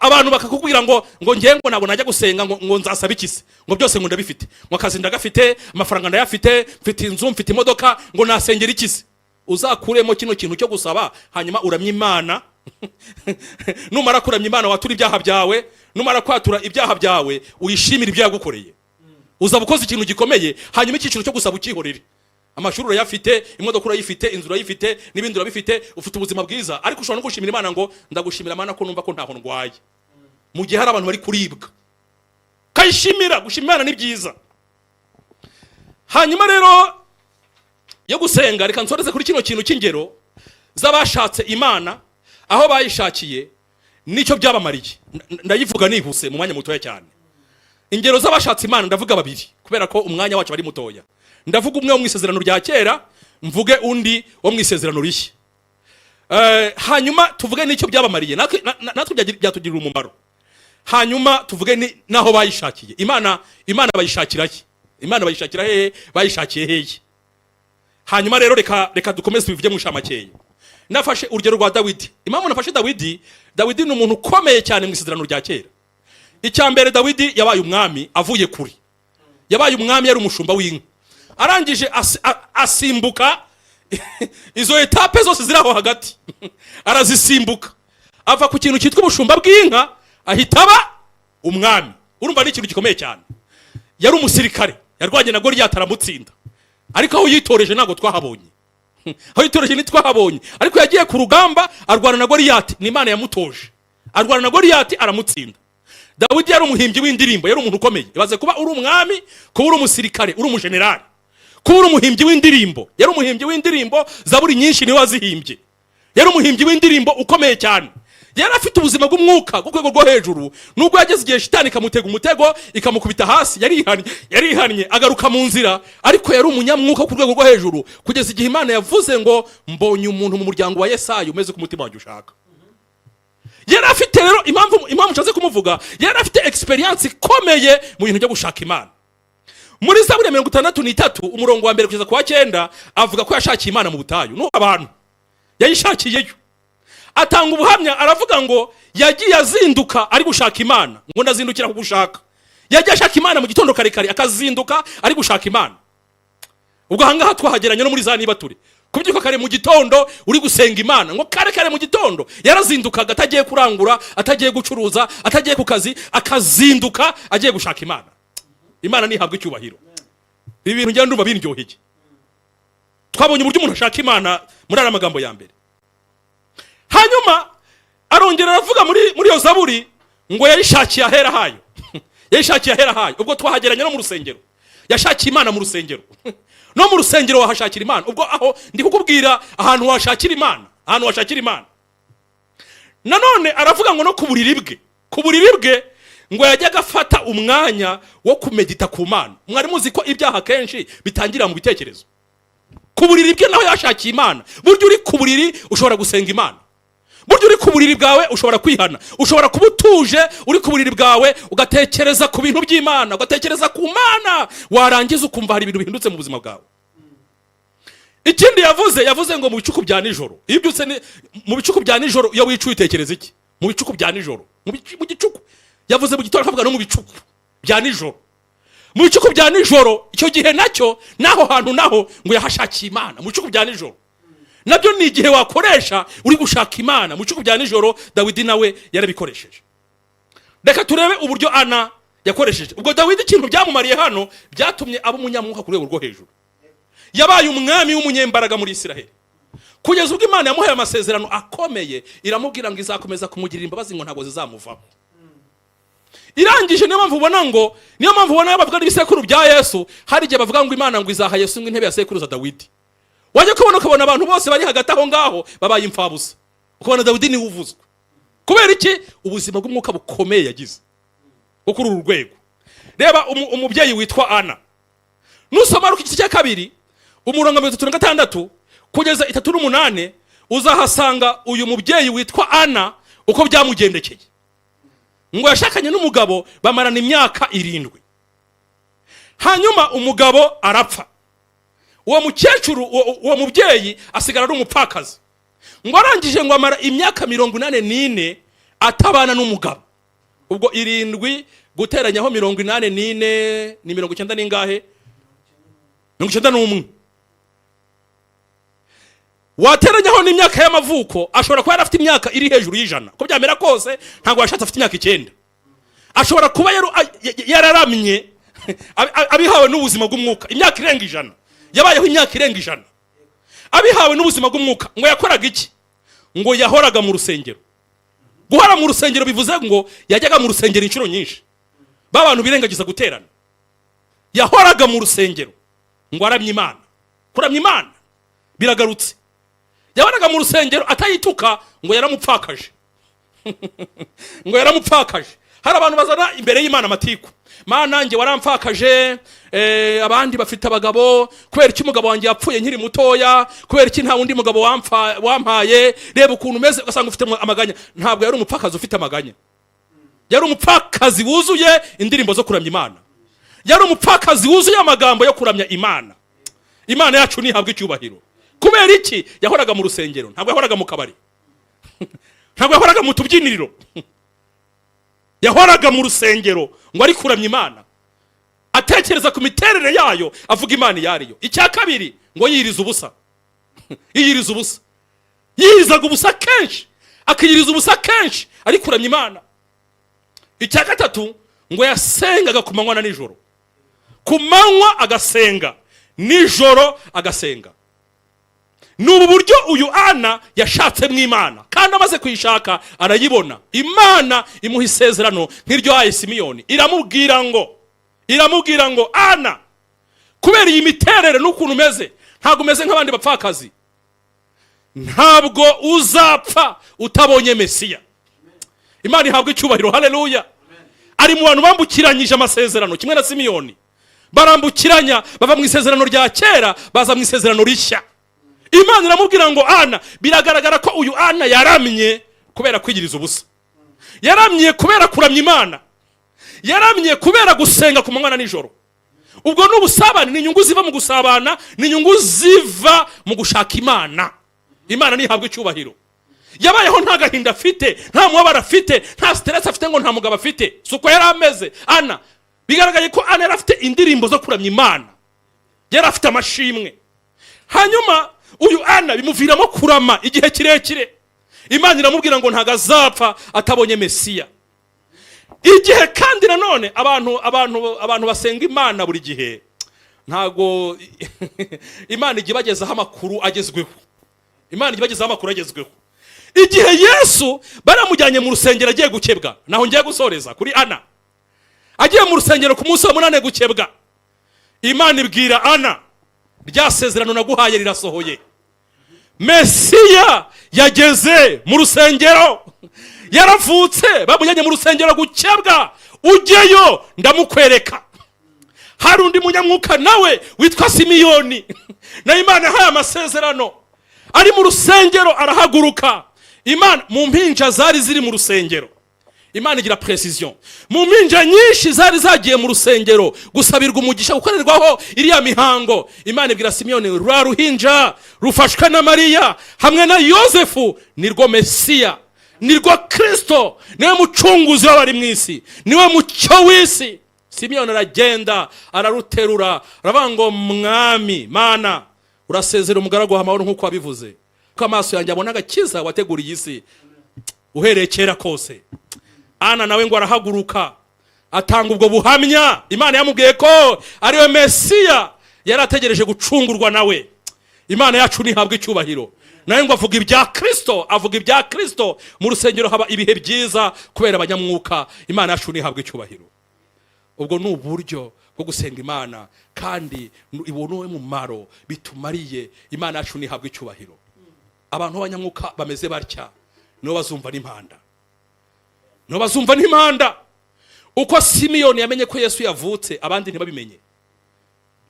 Abantu bakakubwira ngo ngewe ngo ntabwo najya gusenga, ngo nzasaba iki se, ngo byose ngo ndabifite, ngo akazi ndagafite, amafaranga ndayafite, mfite inzu, mfite imodoka, ngo nasengera iki se? Uzakuremo kino kintu cyo gusaba, hanyuma uramye Imana. Numara kuramya Imana, watura ibyaha byawe. Numara kwatura ibyaha byawe, uyishimire ibyo yagukoreye, uzaba ukoze ikintu gikomeye. Hanyuma icyiciro cyo gusaba ukihorere. Amashuri urayafite, imodoka urayifite, inzu urayifite, n'ibindi urabifite, ufite ubuzima bwiza. Ariko ushobora no gushimira Imana ngo: "Ndagushimira Imana ko numva ko ntaho ndwaye mu gihe hari abantu bari kuribwa." Ukayishimira. Gushima Imana ni byiza. Hanyuma rero yo gusenga, reka nsoreze kuri kino kintu cy'ingero z'abashatse Imana, aho bayishakiye nicyo byabamariye. Ndayivuga nihuse mu mwanya mutoya cyane. Ingero z'abashatse Imana, ndavuga babiri kubera ko umwanya wacu ari mutoya. Ndavuga umwe wo mu Isezerano rya Kera, mvuge undi wo mu Isezerano Rishya. Hanyuma tuvuge n'icyo byabamariye, natwe byatugirira umumaro. Hanyuma tuvuge n'aho bayishakiye Imana. Imana bayishakira he? Imana bayishakira hehe? Bayishakiye hehe? Hanyuma rero reka dukomeze tubivuge mu nshamake. Nafashe urugero rwa Dawidi. Impamvu nafashe Dawidi, Dawidi ni umuntu ukomeye cyane mu Isezerano rya Kera. Icya mbere, Dawidi yabaye umwami avuye kure. Yabaye umwami yari umushumba w'inka, arangije asimbuka Izo étapes zose ziri aho hagati arazisimbuka, ava ku kintu cyitwa ubushumba bw'inka, ahita aba umwami. Urumva ni ikintu gikomeye cyane. Yari umusirikare, yarwanye na Goliyati aramutsinda, ariko aho yitoreje ntabwo twahabonye. Aho yitoreje ntitwahabonye, ariko yagiye ku rugamba arwana na Goliyati. Ni Imana yamutoje, arwana na Goliyati aramutsinda. Dawidi yari umuhimbyi w'indirimbo, yari umuntu ukomeye. Ibaze kuba uri umwami, kuba uri umusirikare, uri umujenerali, kuba uri umuhimbyi w'indirimbo. Yari umuhimbyi w'indirimbo, zaburi nyinshi niwe wazihimbye. Yari umuhimbyi w'indirimbo ukomeye cyane. Yari afite ubuzima bw'umwuka ku rwego rwo hejuru, nubwo yageze igihe shitani ikamutega umutego, ikamukubita hasi. Yarihannye, yarihannye, agaruka mu nzira, ariko yari umunyamwuka ku rwego rwo hejuru, kugeza igihe Imana yavuze ngo: "Mbonye umuntu mu muryango wa Yesayi umeze ku mutima wanjye ushaka." Yari afite rero impamvu nshatse kumuvuga, yari afite experience ikomeye mu bintu byo gushaka Imana. Muri Zaburi ya 63, umurongo wa 1 kugeza ku wa 9, avuga ko yashakiye Imana mu butayu. Nuko abantu yayishakiyeyo, atanga ubuhamya, aravuga ngo yagiye azinduka ari gushaka Imana, ngo: "Ndazindukira kugushaka." Yagiye ashaka Imana mu gitondo kare kare, akazinduka ari gushaka Imana. Ubwo ahangaha twahageranye no muri za nibature, kubyuka kare mu gitondo uri gusenga Imana. Ngo kare kare mu gitondo yarazindukaga, atagiye kurangura, atagiye gucuruza, atagiye ku kazi, akazinduka agiye gushaka Imana. Imana ntihabwa icyubahiro. Ibi bintu njya ndumva biryoheye. Twabonye uburyo umuntu ashaka Imana muri aya magambo ya mbere. Hanyuma arongera aravuga muri iyo zaburi ngo yayishakiye ahera hayo. Yayishakiye ahera hayo, ubwo twahageranye no mu rusengero. Yashakiye Imana mu rusengero. No mu rusengero wahashakira Imana. Ubwo aho ndi kukubwira ahantu washakira Imana, ahantu washakira Imana. Nanone aravuga ngo no ku buriri bwe, ku buriri bwe ngo yajyaga afata umwanya wo kumedita ku Mana. Mwari muzi ko ibyaha kenshi bitangira mu bitekerezo? Ku buriri bwe naho yashakiye Imana. Burya uri ku buriri ushobora gusenga Imana. Burya uri ku buriri bwawe ushobora kwihana. Ushobora kuba utuje uri ku buriri bwawe, ugatekereza ku bintu by'Imana, ugatekereza ku Mana, warangiza ukumva hari ibintu bihindutse mu buzima bwawe. Ikindi yavuze, yavuze ngo mu bicuku bya nijoro, iyo ubyutse mu bicuku bya nijoro, iyo wicuye utekereza iki? Mu bicuku bya nijoro, mu gicuku. Yavuze mu gitondo, akavuga no mu bicuku bya nijoro. Mu bicuku bya nijoro, icyo gihe nacyo n'aho hantu naho ngo yahashakiye Imana. Mu bicuku bya nijoro nabyo ni igihe wakoresha uri gushaka Imana. Mu bicuku bya nijoro Dawidi nawe yarabikoresheje. Reka turebe uburyo Ana yakoresheje. Ubwo Dawidi ikintu byamumariye hano, byatumye aba umunyamwuka ku rwego rwo hejuru. Yabaye umwami w'umunyembaraga muri Isiraheli, kugeza ubwo Imana yamuhaye amasezerano akomeye, iramubwira ngo izakomeza kumugirira imbabazi, ngo ntabwo zizamuvaho. Irangije, niyo mpamvu ubona bavuga n'ibisekuru bya Yesu. Hari igihe bavuga ngo Imana ngo izaha Yesu ngo intebe ya sekuruza Dawidi. Wajya kubona ukabona abantu bose bari hagati aho ngaho babaye imfabusa, ukabona Dawidi niwe uvuzwe. Kubera iki? Ubuzima bw'umwuka bukomeye yagize bwo kuri uru rwego. Reba umubyeyi witwa Ana. Nusoma Ruka igice cya 2, umurongo 36 kugeza 38, uzahasanga uyu mubyeyi witwa Ana uko byamugendekeye. Ngo yashakanye n'umugabo, bamarana imyaka 7, hanyuma umugabo arapfa. Uwo mukecuru, uwo mubyeyi asigara ari umupfakazi. Ngo arangije ngo amara imyaka 84 atabana n'umugabo. Ubwo 7 guteranyaho 84 ni mirongo icyenda n'ingahe? 91. Wateranyaho n'imyaka y'amavuko, ashobora kuba yari afite imyaka iri hejuru y'100. Uko byamera kose, ntabwo yashatse afite imyaka 9. Ashobora kuba yararamye abihawe n'ubuzima bw'umwuka imyaka irenga 100. Yabayeho imyaka irenga 100 abihawe n'ubuzima bw'umwuka. Ngo yakoraga iki? Ngo yahoraga mu rusengero. Guhora mu rusengero bivuze ngo yajyaga mu rusengero inshuro nyinshi. Ba bantu birengagiza guterana, yahoraga mu rusengero ngo aramye Imana. Kuramya Imana biragarutse. Yahoraga mu rusengero atayituka, ngo yaramupfakaje, ngo yaramupfakaje. Hari abantu bazana imbere y'Imana amatiku: "Mana, njye warampfakaje, abandi bafite abagabo. Kubera iki umugabo wanjye yapfuye nkiri mutoya? Kubera iki nta wundi mugabo wampaye? Reba ukuntu umeze." Ugasanga ufite amaganya. Ntabwo yari umupfakazi ufite amaganya, yari umupfakazi wuzuye indirimbo zo kuramya Imana. Yari umupfakazi wuzuye amagambo yo kuramya Imana. Imana yacu ntihabwa icyubahiro. Kubera iki? Yahoraga mu rusengero. Ntabwo yahoraga mu kabari, ntabwo yahoraga mu tubyiniriro. Yahoraga mu rusengero ngo ari kuramya Imana, atekereza ku miterere yayo, avuga Imana iyo ariyo. Icya kabiri, ngo yiriza ubusa. Yiyiriza ubusa, yiyirizaga ubusa kenshi, akiyiriza ubusa kenshi ari kuramya Imana. Icya gatatu, ngo yasengaga ku manywa na nijoro. Ku manywa agasenga, nijoro agasenga. Ni ubu buryo uyu Ana yashatsemo Imana, kandi amaze kuyishaka arayibona. Imana imuha isezerano nk'iryo yahaye Simiyoni. Iramubwira ngo: "Ana, kubera iyi miterere n'ukuntu umeze, ntabwo umeze nk'abandi bapfakazi, ntabwo uzapfa utabonye Mesiya." Imana ihabwa icyubahiro, haleluya! Ari mu bantu bambukiranyije amasezerano kimwe na Simiyoni. Barambukiranya, bava mu isezerano rya kera baza mu isezerano rishya. Imana iramubwira ngo: "Ana." Biragaragara ko uyu Ana yaramye kubera kwigiriza ubusa, yaramye kubera kuramya Imana, yaramye kubera gusenga ku manywa na nijoro. Ubwo ni ubusabane, ni inyungu ziva mu gusabana, ni inyungu ziva mu gushaka Imana. Imana ntihabwa icyubahiro. Yabayeho nta gahinda afite, nta mubabaro afite, nta stress afite ngo nta mugabo afite. Si uko yari ameze Ana. Bigaragaye ko Ana yari afite indirimbo zo kuramya Imana, yari afite amashimwe. Hanyuma uyu Ana bimuviramo kurama igihe kirekire. Imana iramubwira ngo ntabwo azapfa atabonye Mesiya. Igihe kandi nanone abantu basenga Imana buri gihe, ntabwo Imana ijya ibagezaho amakuru agezweho. Imana ijya ibagezaho amakuru agezweho. Igihe Yesu baramujyanye mu rusengero agiye gukebwa, naho ngiye gusoreza kuri Ana, agiye mu rusengero ku munsi wa munani gukebwa, Imana ibwira Ana: "Rya sezerano naguhaye rirasohoye. Mesiya yageze mu rusengero, yaravutse, bamujyanye mu rusengero gukebwa. Ujyeyo ndamukwereka." Hari undi munyamwuka nawe witwa Simiyoni, nawe Imana yahaye amasezerano. Ari mu rusengero arahaguruka. Imana mu mpinja zari ziri mu rusengero, Imana igira précision, mu mpinja nyinshi zari zagiye mu rusengero gusabirwa umugisha, gukorerwaho iriya mihango, Imana ibwira Simiyoni: "Rwa ruhinja rufashwe na Mariya hamwe na Yosefu nirwo Mesiya, nirwo Kirisito, niwe mucunguzi w'abari mu isi, niwe mucyo w'isi." Simiyoni aragenda, araruterura, aravuga ngo: "Mwami Mana, urasezera umugaragu wawe amahoro nk'uko wabivuze, ko amaso yanjye abona agakiza wateguriye isi uhereye kera kose." Ana nawe ngo arahaguruka, atanga ubwo buhamya. Imana yamubwiye ko ariwe Mesiya yari ategereje gucungurwa nawe. Imana yacu ntihabwa icyubahiro. Nawe ngo avuga ibya Kirisito, avuga ibya Kirisito mu rusengero. Haba ibihe byiza kubera abanyamwuka. Imana yacu ntihabwa icyubahiro. Ubwo ni uburyo bwo gusenga Imana, kandi ubu ni mumaro bitumariye. Imana yacu ntihabwa icyubahiro. Abantu b'abanyamwuka bameze batya nibo bazumva n'impanda, nibo bazumva n'impanda. Uko Simiyoni yamenye ko Yesu yavutse abandi ntibabimenye,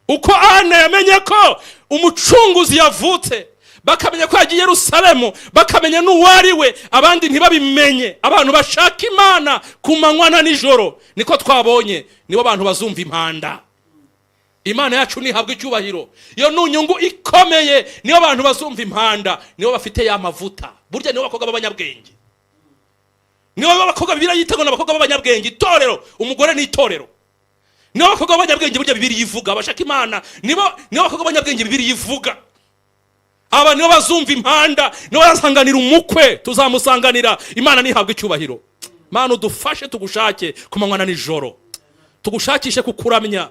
uko Ana yamenye ko Umucunguzi yavutse, bakamenya ko yagiye Yerusalemu, bakamenya n'uwo ari we, abandi ntibabimenye. Abantu bashaka Imana ku manywa na nijoro, niko twabonye, nibo bantu bazumva impanda. Imana yacu ntihabwa icyubahiro. Iyo ni inyungu ikomeye. Niyo abantu bazumva impanda, nibo bafite ya mavuta. Burya nibo bakobwa b'abanyabwenge, nibo bakobwa Bibiliya yita ngo ni abakobwa b'abanyabwenge. Itorero, umugore ni itorero. Nibo bakobwa b'abanyabwenge burya Bibiliya ivuga bashaka Imana. Nibo bakobwa b'abanyabwenge Bibiliya ivuga. Aba nibo bazumva impanda, nibo bazasanganira umukwe, tuzamusanganira. Imana ntihabwe icyubahiro. Mana, udufashe tugushake ku manywa na nijoro, tugushakishe kukuramya,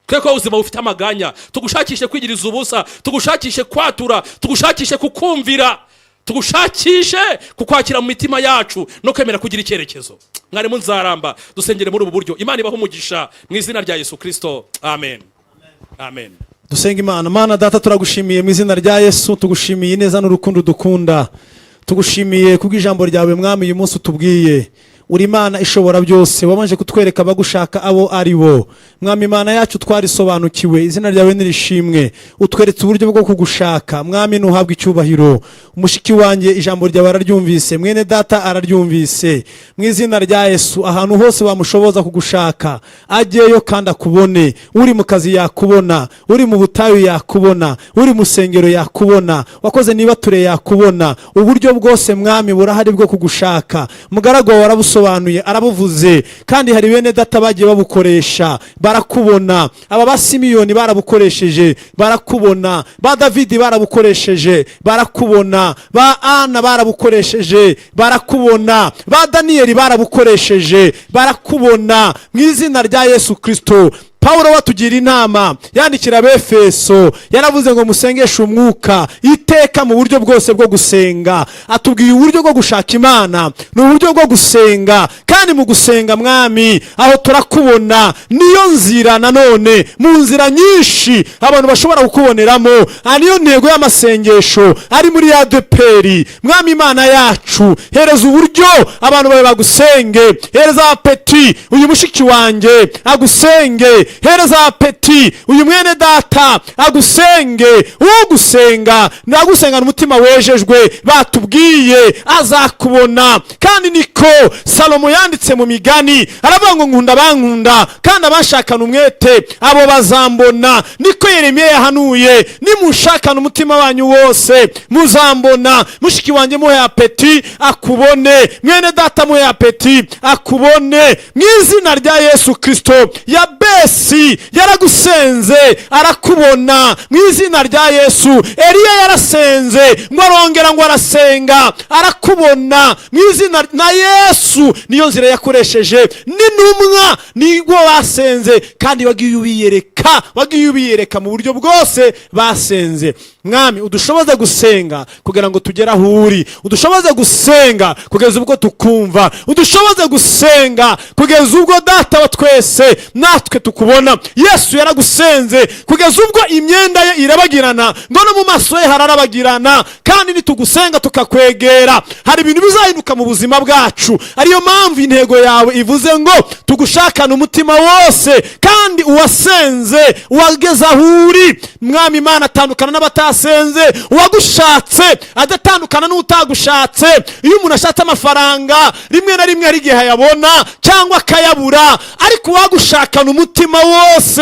twe ko ubuzima bufite amaganya, tugushakishe kwigiriza ubusa, tugushakishe kwatura, tugushakishe kukumvira, tugushakishe kukwakira mu mitima yacu no kwemera kugira icyerekezo. Mwarimu Nzaramba, dusengere muri ubu buryo. Imana ibahe umugisha mu izina rya Yesu Kirisito. Amen, amen. Dusenga Imana. Mana Data, turagushimiye mu izina rya Yesu. Tugushimiye ineza n'urukundo dukunda. Tugushimiye kubw'ijambo ryawe, Mwami, uyu munsi utubwiye. Uri Imana ishobora byose, wabanje kutwereka abagushaka abo ari bo. Mwami Imana yacu, twarisobanukiwe. Izina ryawe nirishimwe. Utweretse uburyo bwo kugushaka. Mwami, ntuhabwe icyubahiro. Umushiki wanjye ijambo ryawe araryumvise, mwene data araryumvise. Mu izina rya Yesu, ahantu hose bamushoboza kugushaka ajyeyo kandi akubone. Uri mu kazi yakubona, uri mu butayu yakubona, uri mu rusengero yakubona, wakoze niba ture yakubona. Uburyo bwose, Mwami, burahari bwo kugushaka. Mugaragu wawe arabusobanuye. Arabusobanuye, arabuvuze, kandi hari bene data bagiye babukoresha barakubona. Aba ba Simiyoni barabukoresheje barakubona, ba Davidi barabukoresheje barakubona, ba Ana barabukoresheje barakubona, ba Daniyeli barabukoresheje barakubona, mu izina rya Yesu Kirisito. Pawulo watugira inama yandikira Abefeso, yaravuze ngo musengeshe umwuka iteka mu buryo bwose bwo gusenga. Atubwiye uburyo bwo gushaka Imana ni uburyo bwo gusenga, kandi mu gusenga, Mwami, aho turakubona. Niyo nzira nanone mu nzira nyinshi abantu bashobora kukuboneramo. Aha niyo ntego y'amasengesho ari muri ADEPR. Mwami Imana yacu, hereza uburyo abantu bawe bagusenge. Hereza appétit uyu mushiki wanjye agusenge, hereza appétit uyu mwene data agusenge. Ugusenga nagusengana umutima wejejwe, batubwiye azakubona. Kandi niko Salomo yanditse mu Migani, aravuga ngo nkunda abankunda kandi abanshakana umwete, abo bazambona. Niko Yeremiya yahanuye, nimushakana umutima wanyu wose muzambona. Mushiki wanjye, muhe appétit akubone. Mwene data, muhe appétit akubone, mu izina rya Yesu Kirisito. Yabesi yaragusenze arakubona, mu izina rya Yesu. Eliya yarasenze ngo arongera ngo arasenga arakubona, mu izina na Yesu. Niyo nzira yakoresheje n'intumwa, nibwo basenze kandi wagiye ubiyereka, wagiye ubiyereka mu buryo bwose basenze. Mwami, udushoboze gusenga kugira ngo tugere aho uri, udushoboze gusenga kugeza ubwo tukumva, udushoboze gusenga kugeza ubwo Data wa twese natwe tukubona. Yesu yaragusenze kugeza ubwo imyenda ye irabagirana, ngo no mu maso ye hararabagirana. Kandi nitugusenga tukakwegera, hari ibintu bizahinduka mu buzima bwacu. Ariyo mpamvu intego yawe ivuze ngo tugushakane umutima wose. Kandi uwasenze, uwageze aho uri, Mwami Imana, atandukana n'abatasenze. Uwagushatse adatandukana n'utagushatse. Iyo umuntu ashatse amafaranga, rimwe na rimwe hari igihe ayabona cyangwa akayabura, ariko uwagushakana umutima wose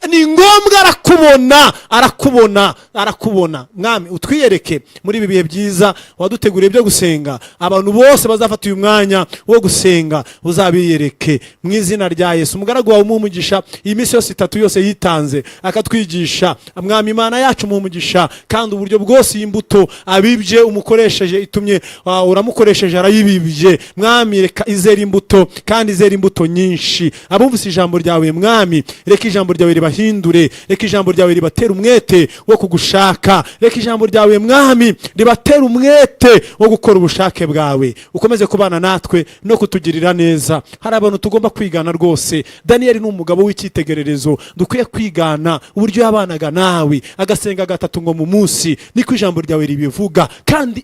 ni ngombwa arakubona, arakubona, arakubona. Mwami, utwiyereke muri ibi bihe byiza waduteguriye byo gusenga. Abantu bose bazafata uyu mwanya wo gusenga uzabiyereke, mu izina rya Yesu. Umugaragu wawe umuhe umugisha iyi minsi yose itatu yose yitanze akatwigisha. Mwami Imana yacu, umuhe umugisha, kandi uburyo bwose iyi mbuto abibye umukoresheje itumye uramukoresheje arayibibye. Mwami, reka izera imbuto kandi izera imbuto nyinshi. Abumvise ijambo ryawe, Mwami, reka ijambo ryawe ribahindure, reka ijambo ryawe ribatere umwete wo kugushaka, reka ijambo ryawe, Mwami, ribatere umwete wo gukora ubushake bwawe. Ukomeze kubana natwe no kutugirira neza. Hari abantu tugomba kwigana rwose. Daniyeli ni umugabo w'icyitegererezo dukwiye kwigana, uburyo yabanaga nawe agasenga gatatu ngo mu munsi, niko ijambo ryawe ribivuga. Kandi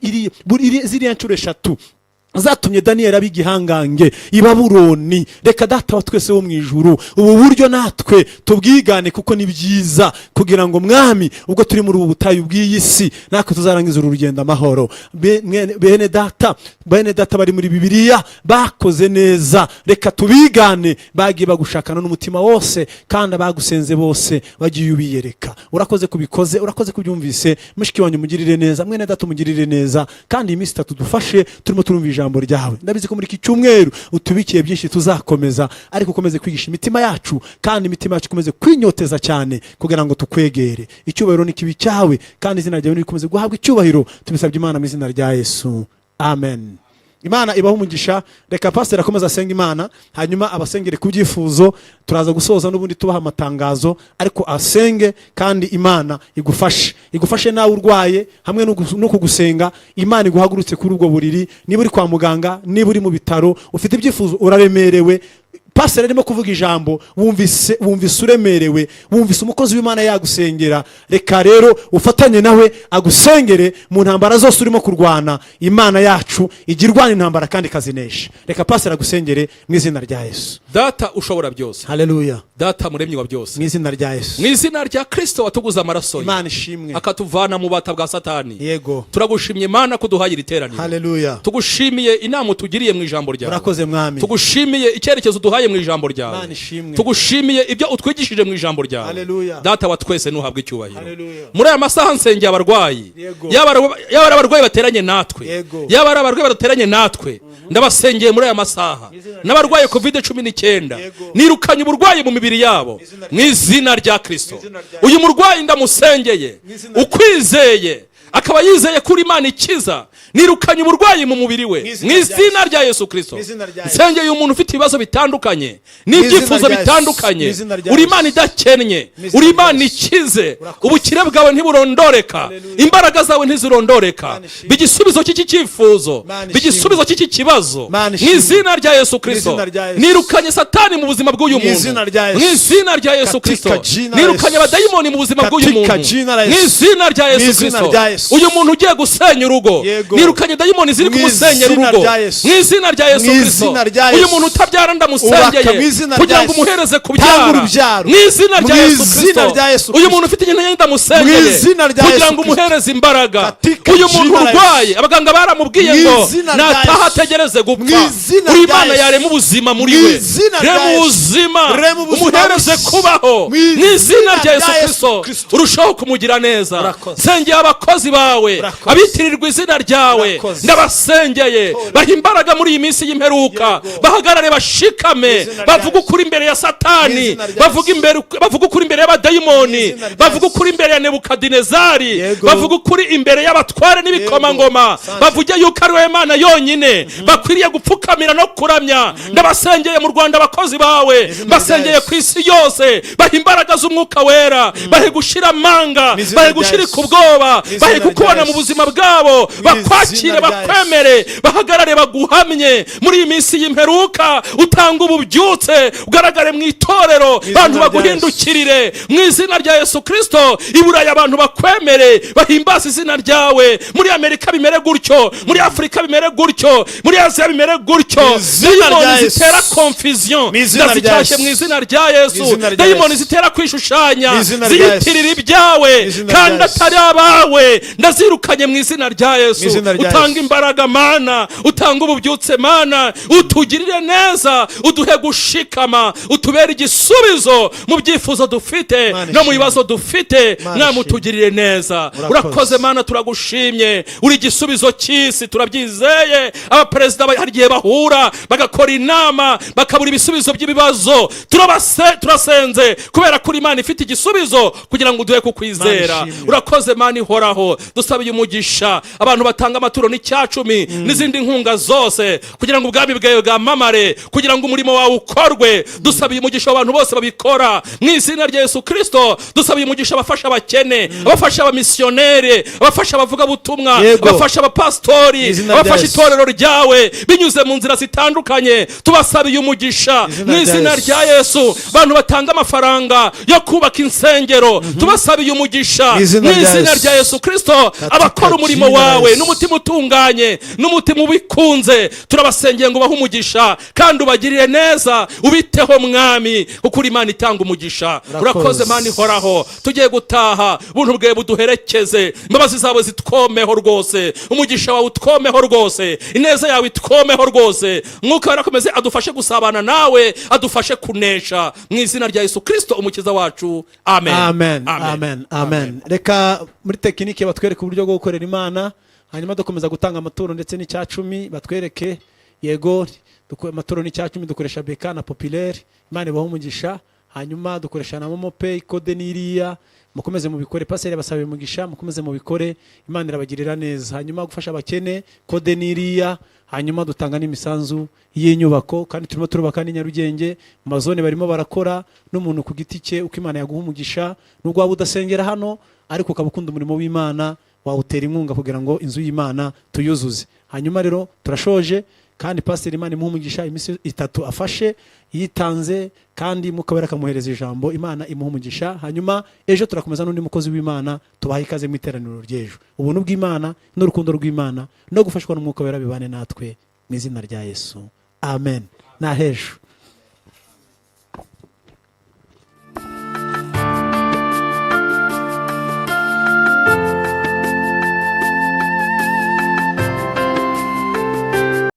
ziriya nshuro eshatu zatumye Daniyeli aba igihangange i Babuloni. Reka Data wa twese wo mu ijuru, ubu buryo natwe tubwigane, kuko ni byiza kugira ngo, Mwami, ubwo turi muri ubu butayu bw'iyi si, natwe tuzarangiza uru rugendo amahoro. Bene data bari muri Bibiliya bakoze neza, reka tubigane. Bagiye bagushakana n'umutima wose, kandi abagusenze bose bagiye ubiyereka. Urakoze kubikoze, urakoze kubyumvise. Mushiki wanjye umugirire neza, mwene data umugirire neza, kandi iyi minsi itatu dufashe turimo turumva ijambo ryawe. Ndabizi ko muri iki cyumweru utubikiye byinshi tuzakomeza, ariko ukomeze kwigisha imitima yacu, kandi imitima yacu ikomeze kwinyoteza cyane kugira ngo tukwegere. Icyubahiro ni kibi cyawe, kandi izina ryawe nirikomeze guhabwa icyubahiro. Tubisabye Imana mu izina rya Yesu, amen. Imana ibaho umugisha. Reka pasiteri akomeze asenga Imana, hanyuma abasengere ku byifuzo. Turaza gusoza n'ubundi tubaha amatangazo, ariko asenge kandi Imana igufashe, igufashe nawe urwaye hamwe no kugusenga. Imana iguhagurutse kuri ubwo buriri, niba uri kwa muganga, niba uri mu bitaro, ufite ibyifuzo, uraremerewe. Pasiteri arimo kuvuga ijambo, wumvise uremerewe, wumvise umukozi w'Imana yagusengera. Reka rero ufatanye nawe agusengere mu ntambara zose urimo kurwana. Imana yacu ijya irwana intambara kandi ikazinesha. Reka pasiteri agusengere mu izina rya Yesu. Data ushobora byose, Haleluya. Data muremyi wa byose, Mu izina rya Yesu. Mu izina rya Kirisito watuguze amaraso ye, Imana ishimwe. akatuvana mu bata bwa Satani, turagushimye Mana ko uduhaye iri teraniro. Haleluya. Tugushimiye inama utugiriye mu ijambo ryawe. Urakoze, Mwami. Tugushimiye icyerekezo uduhaye. uduhaye mu ijambo ryawe. Imana ishimwe. Tugushimiye ibyo utwigishije mu ijambo ryawe. Haleluya. Data wa twese, ntuhabwe icyubahiro. Haleluya. Muri aya masaha nsengeye abarwayi, yaba ari abarwayi bateranye natwe, yaba ari abarwayi badateranye natwe, ndabasengeye muri aya masaha. N'abarwaye COVID-19, nirukanye uburwayi mu mibiri yabo Izina mu izina rya Kirisito. Mu izina rya Uyu murwayi ndamusengeye, Mu izina rya ukwizeye akaba yizeye ko uri Imana ikiza, nirukanye uburwayi mu mubiri we Mu izina mu rya izina rya Yesu Kirisito. Mu izina rya Yesu. Nsengeye umuntu ufite ibibazo bitandukanye n'ibyifuzo rya Yesu. bitandukanye. Mu izina rya Uri Yesu. Imana idakennye, Mu izina uri rya Imana Yesu. ikize. Urakoze. Ubukire bwawe ntiburondoreka, Haleluya. imbaraga zawe ntizirondoreka. Mana ishimwe. Bigisubizo cy'iki cyifuzo, Mana ishimwe. bigisubizo cy'iki kibazo Mana mu ishimwe. izina rya Yesu Kirisito. Izina rya Yesu. Nirukanye Satani mu buzima bw'uyu Mu muntu izina rya Yesu. mu izina rya Yesu Katika Kirisito. jina la Nirukanye Yesu. abadayimoni mu buzima bw'uyu Katika muntu jina la mu Yesu. izina rya Yesu Mu izina Kirisito. rya Yesu. Uyu muntu ugiye gusenya urugo, nirukanye dayimoni ziri Mu kumusenyera izina urugo rya Yesu. mu izina rya Yesu Mu Kirisito. izina rya Uyu Yesu. muntu utabyara, Ubaka ndamusengeye mu izina kugira rya ngo Yesu. umuhereze Tanga kubyara urubyaro. mu izina rya Mu Yesu izina Kirisito. rya Yesu Uyu Kristo. muntu ufite intege, ndamusengeye Mu izina rya kugira Yesu ngo Kristo. umuhereze imbaraga. Katika Uyu muntu jina la Yesu. urwaye, abaganga baramubwiye Mu ngo izina rya nataha Yesu. ategereze gupfa, Mu izina uri rya Imana Yesu. yarema ubuzima muri Mu we. izina rya Rema Yesu. ubuzima, Rema ubuzima umuhereze bushya. kubaho Mu mu izina rya Yesu rya Yesu Kirisito. Kristo. Urushaho kumugira neza. Urakoze. Sengeye abakozi bawe, Urakoze. abitirirwa izina ryawe, Urakoze. ndabasengeye, baha imbaraga muri iyi minsi y'imperuka, bahagarare bashikame, Mu izina rya bavuge Yesu. ukuri imbere ya Mu Satani, izina rya bavuge Yesu. imbere, bavuge ukuri imbere y'abadayimoni, Mu izina rya bavuge Yesu. ukuri imbere ya Nebukadinezari, bavuge ukuri imbere y'abatware n'ibikomangoma, Asante. bavuge yuko ari wowe Mana yonyine bakwiriye gupfukamira no kuramya. Ndabasengeye mu Rwanda abakozi bawe, Izina rya mbasengeye Yesu. ku isi yose, baha imbaraga z'Umwuka Wera, bahe gushira amanga, Mu izina bahe rya gushirika Yesu. ubwoba, Mu izina bahe rya kukubona mu Yesu. buzima bwabo, bakwakire, Izina rya bakwemere, bahagarare baguhamye muri iyi minsi y'imperuka. Utanga ububyutse, ugaragare mu itorero, Mu izina bantu rya baguhindukirire mu izina rya Yesu Kirisito. I Burayi abantu bakwemere, bahimbaze izina ryawe. Muri Amerika bimere gutyo, muri Afurika bimere gutyo, muri Aziya bimere gutyo. Mu izina rya Dayimoni Yesu. zitera confusion, Mu izina rya ndazicyashye Yesu. mu izina rya Yesu. Mu izina rya Dayimoni Yesu. zitera kwishushanya, Mu izina rya Yesu. ziyitirira ibyawe Mu izina kandi rya Yesu. atari abawe, ndazirukanye mu izina rya Yesu. Mu izina rya Utanga Yesu. imbaraga Mana, utanga ububyutse Mana, utugirire neza, uduhe gushikama, utubere igisubizo mu byifuzo dufite Mana no mu ishimwe. bibazo dufite. Mana Mwami, ishimwe. utugirire neza. Urakoze. Urakoze Mana, turagushimye, uri igisubizo cy'isi, turabyizeye. Abaperezida hari igihe bahura bagakora inama bakabura ibisubizo by'ibibazo. Turasenze kubera ko uri Imana ifite igisubizo kugira ngo uduhe kukwizera. Mana ishimwe. Urakoze Mana ihoraho. Dusabiye umugisha abantu batanga amaturo n'icyacumi n'izindi nkunga zose kugira ngo ubwami bwawe bwamamare, kugira ngo umurimo wawe ukorwe. Dusabiye umugisha abantu bose babikora mu izina rya Yesu Kirisito. Dusabiye umugisha abafasha abakene, abafasha abamisiyoneri, abafasha abavugabutumwa, abafasha abapasitori, Mu izina rya abafasha Yesu. itorero ryawe binyuze mu nzira zitandukanye. Tubasabiye umugisha Izina mu rya izina Yesu. rya Yesu. Abantu batanga amafaranga yo kubaka insengero, tubasabiye umugisha Mu izina mu rya izina Yesu. rya Yesu Kirisito. Abakora umurimo jina la wawe Yesu. n'umutima utunganye n'umutima ubikunze, turabasengeye ngo ubahe umugisha kandi ubagirire neza, ubiteho Mwami, kuko uri Imana itanga umugisha. Urakoze. Urakoze Mana ihoraho. Tugiye gutaha, ubuntu bwawe buduherekeze, imbabazi zawe zitwomeho rwose, umugisha wawe utwomeho rwose, ineza yawe itwomeho rwose. Mwuka Wera akomeze adufashe gusabana nawe, adufashe kunesha mu izina rya Yesu Kirisito Umukiza wacu, amen. Amen, amen, amen. Reka muri tekinike batwereke uburyo bwo gukorera Imana, hanyuma dukomeza gutanga amaturo ndetse n'icyacumi. Batwereke, yego, amaturo n'icyacumi dukoresha BK na Populaire. Imana ibahe umugisha. Hanyuma dukoresha na MoMo Pay, code n'iriya. Mukomeze mubikore. Paseri yabasabiye umugisha, mukomeze mubikore, Imana irabagirira neza. Hanyuma gufasha abakene, code n'iriya. Hanyuma dutanga n'imisanzu y'inyubako, kandi turimo turubaka n'i Nyarugenge mu mazone barimo barakora, n'umuntu ku giti cye, uko Imana yaguha umugisha, nubwo waba udasengera hano ariko ukaba ukunda umurimo w'Imana, wawutera inkunga kugira ngo inzu y'Imana tuyuzuze. Hanyuma rero turashoje, kandi pasiteri Imana imuha umugisha iminsi 3 afashe yitanze, kandi Mwuka Wera akamuhereza ijambo. Imana imuha umugisha. Hanyuma ejo turakomeza n'undi mukozi w'Imana. Tubaha ikaze mu iteraniro ry'ejo. Ubuntu bw'Imana n'urukundo rw'Imana no gufashwa n'Umwuka Wera bibane natwe mu izina rya Yesu, amen. N'ahejo.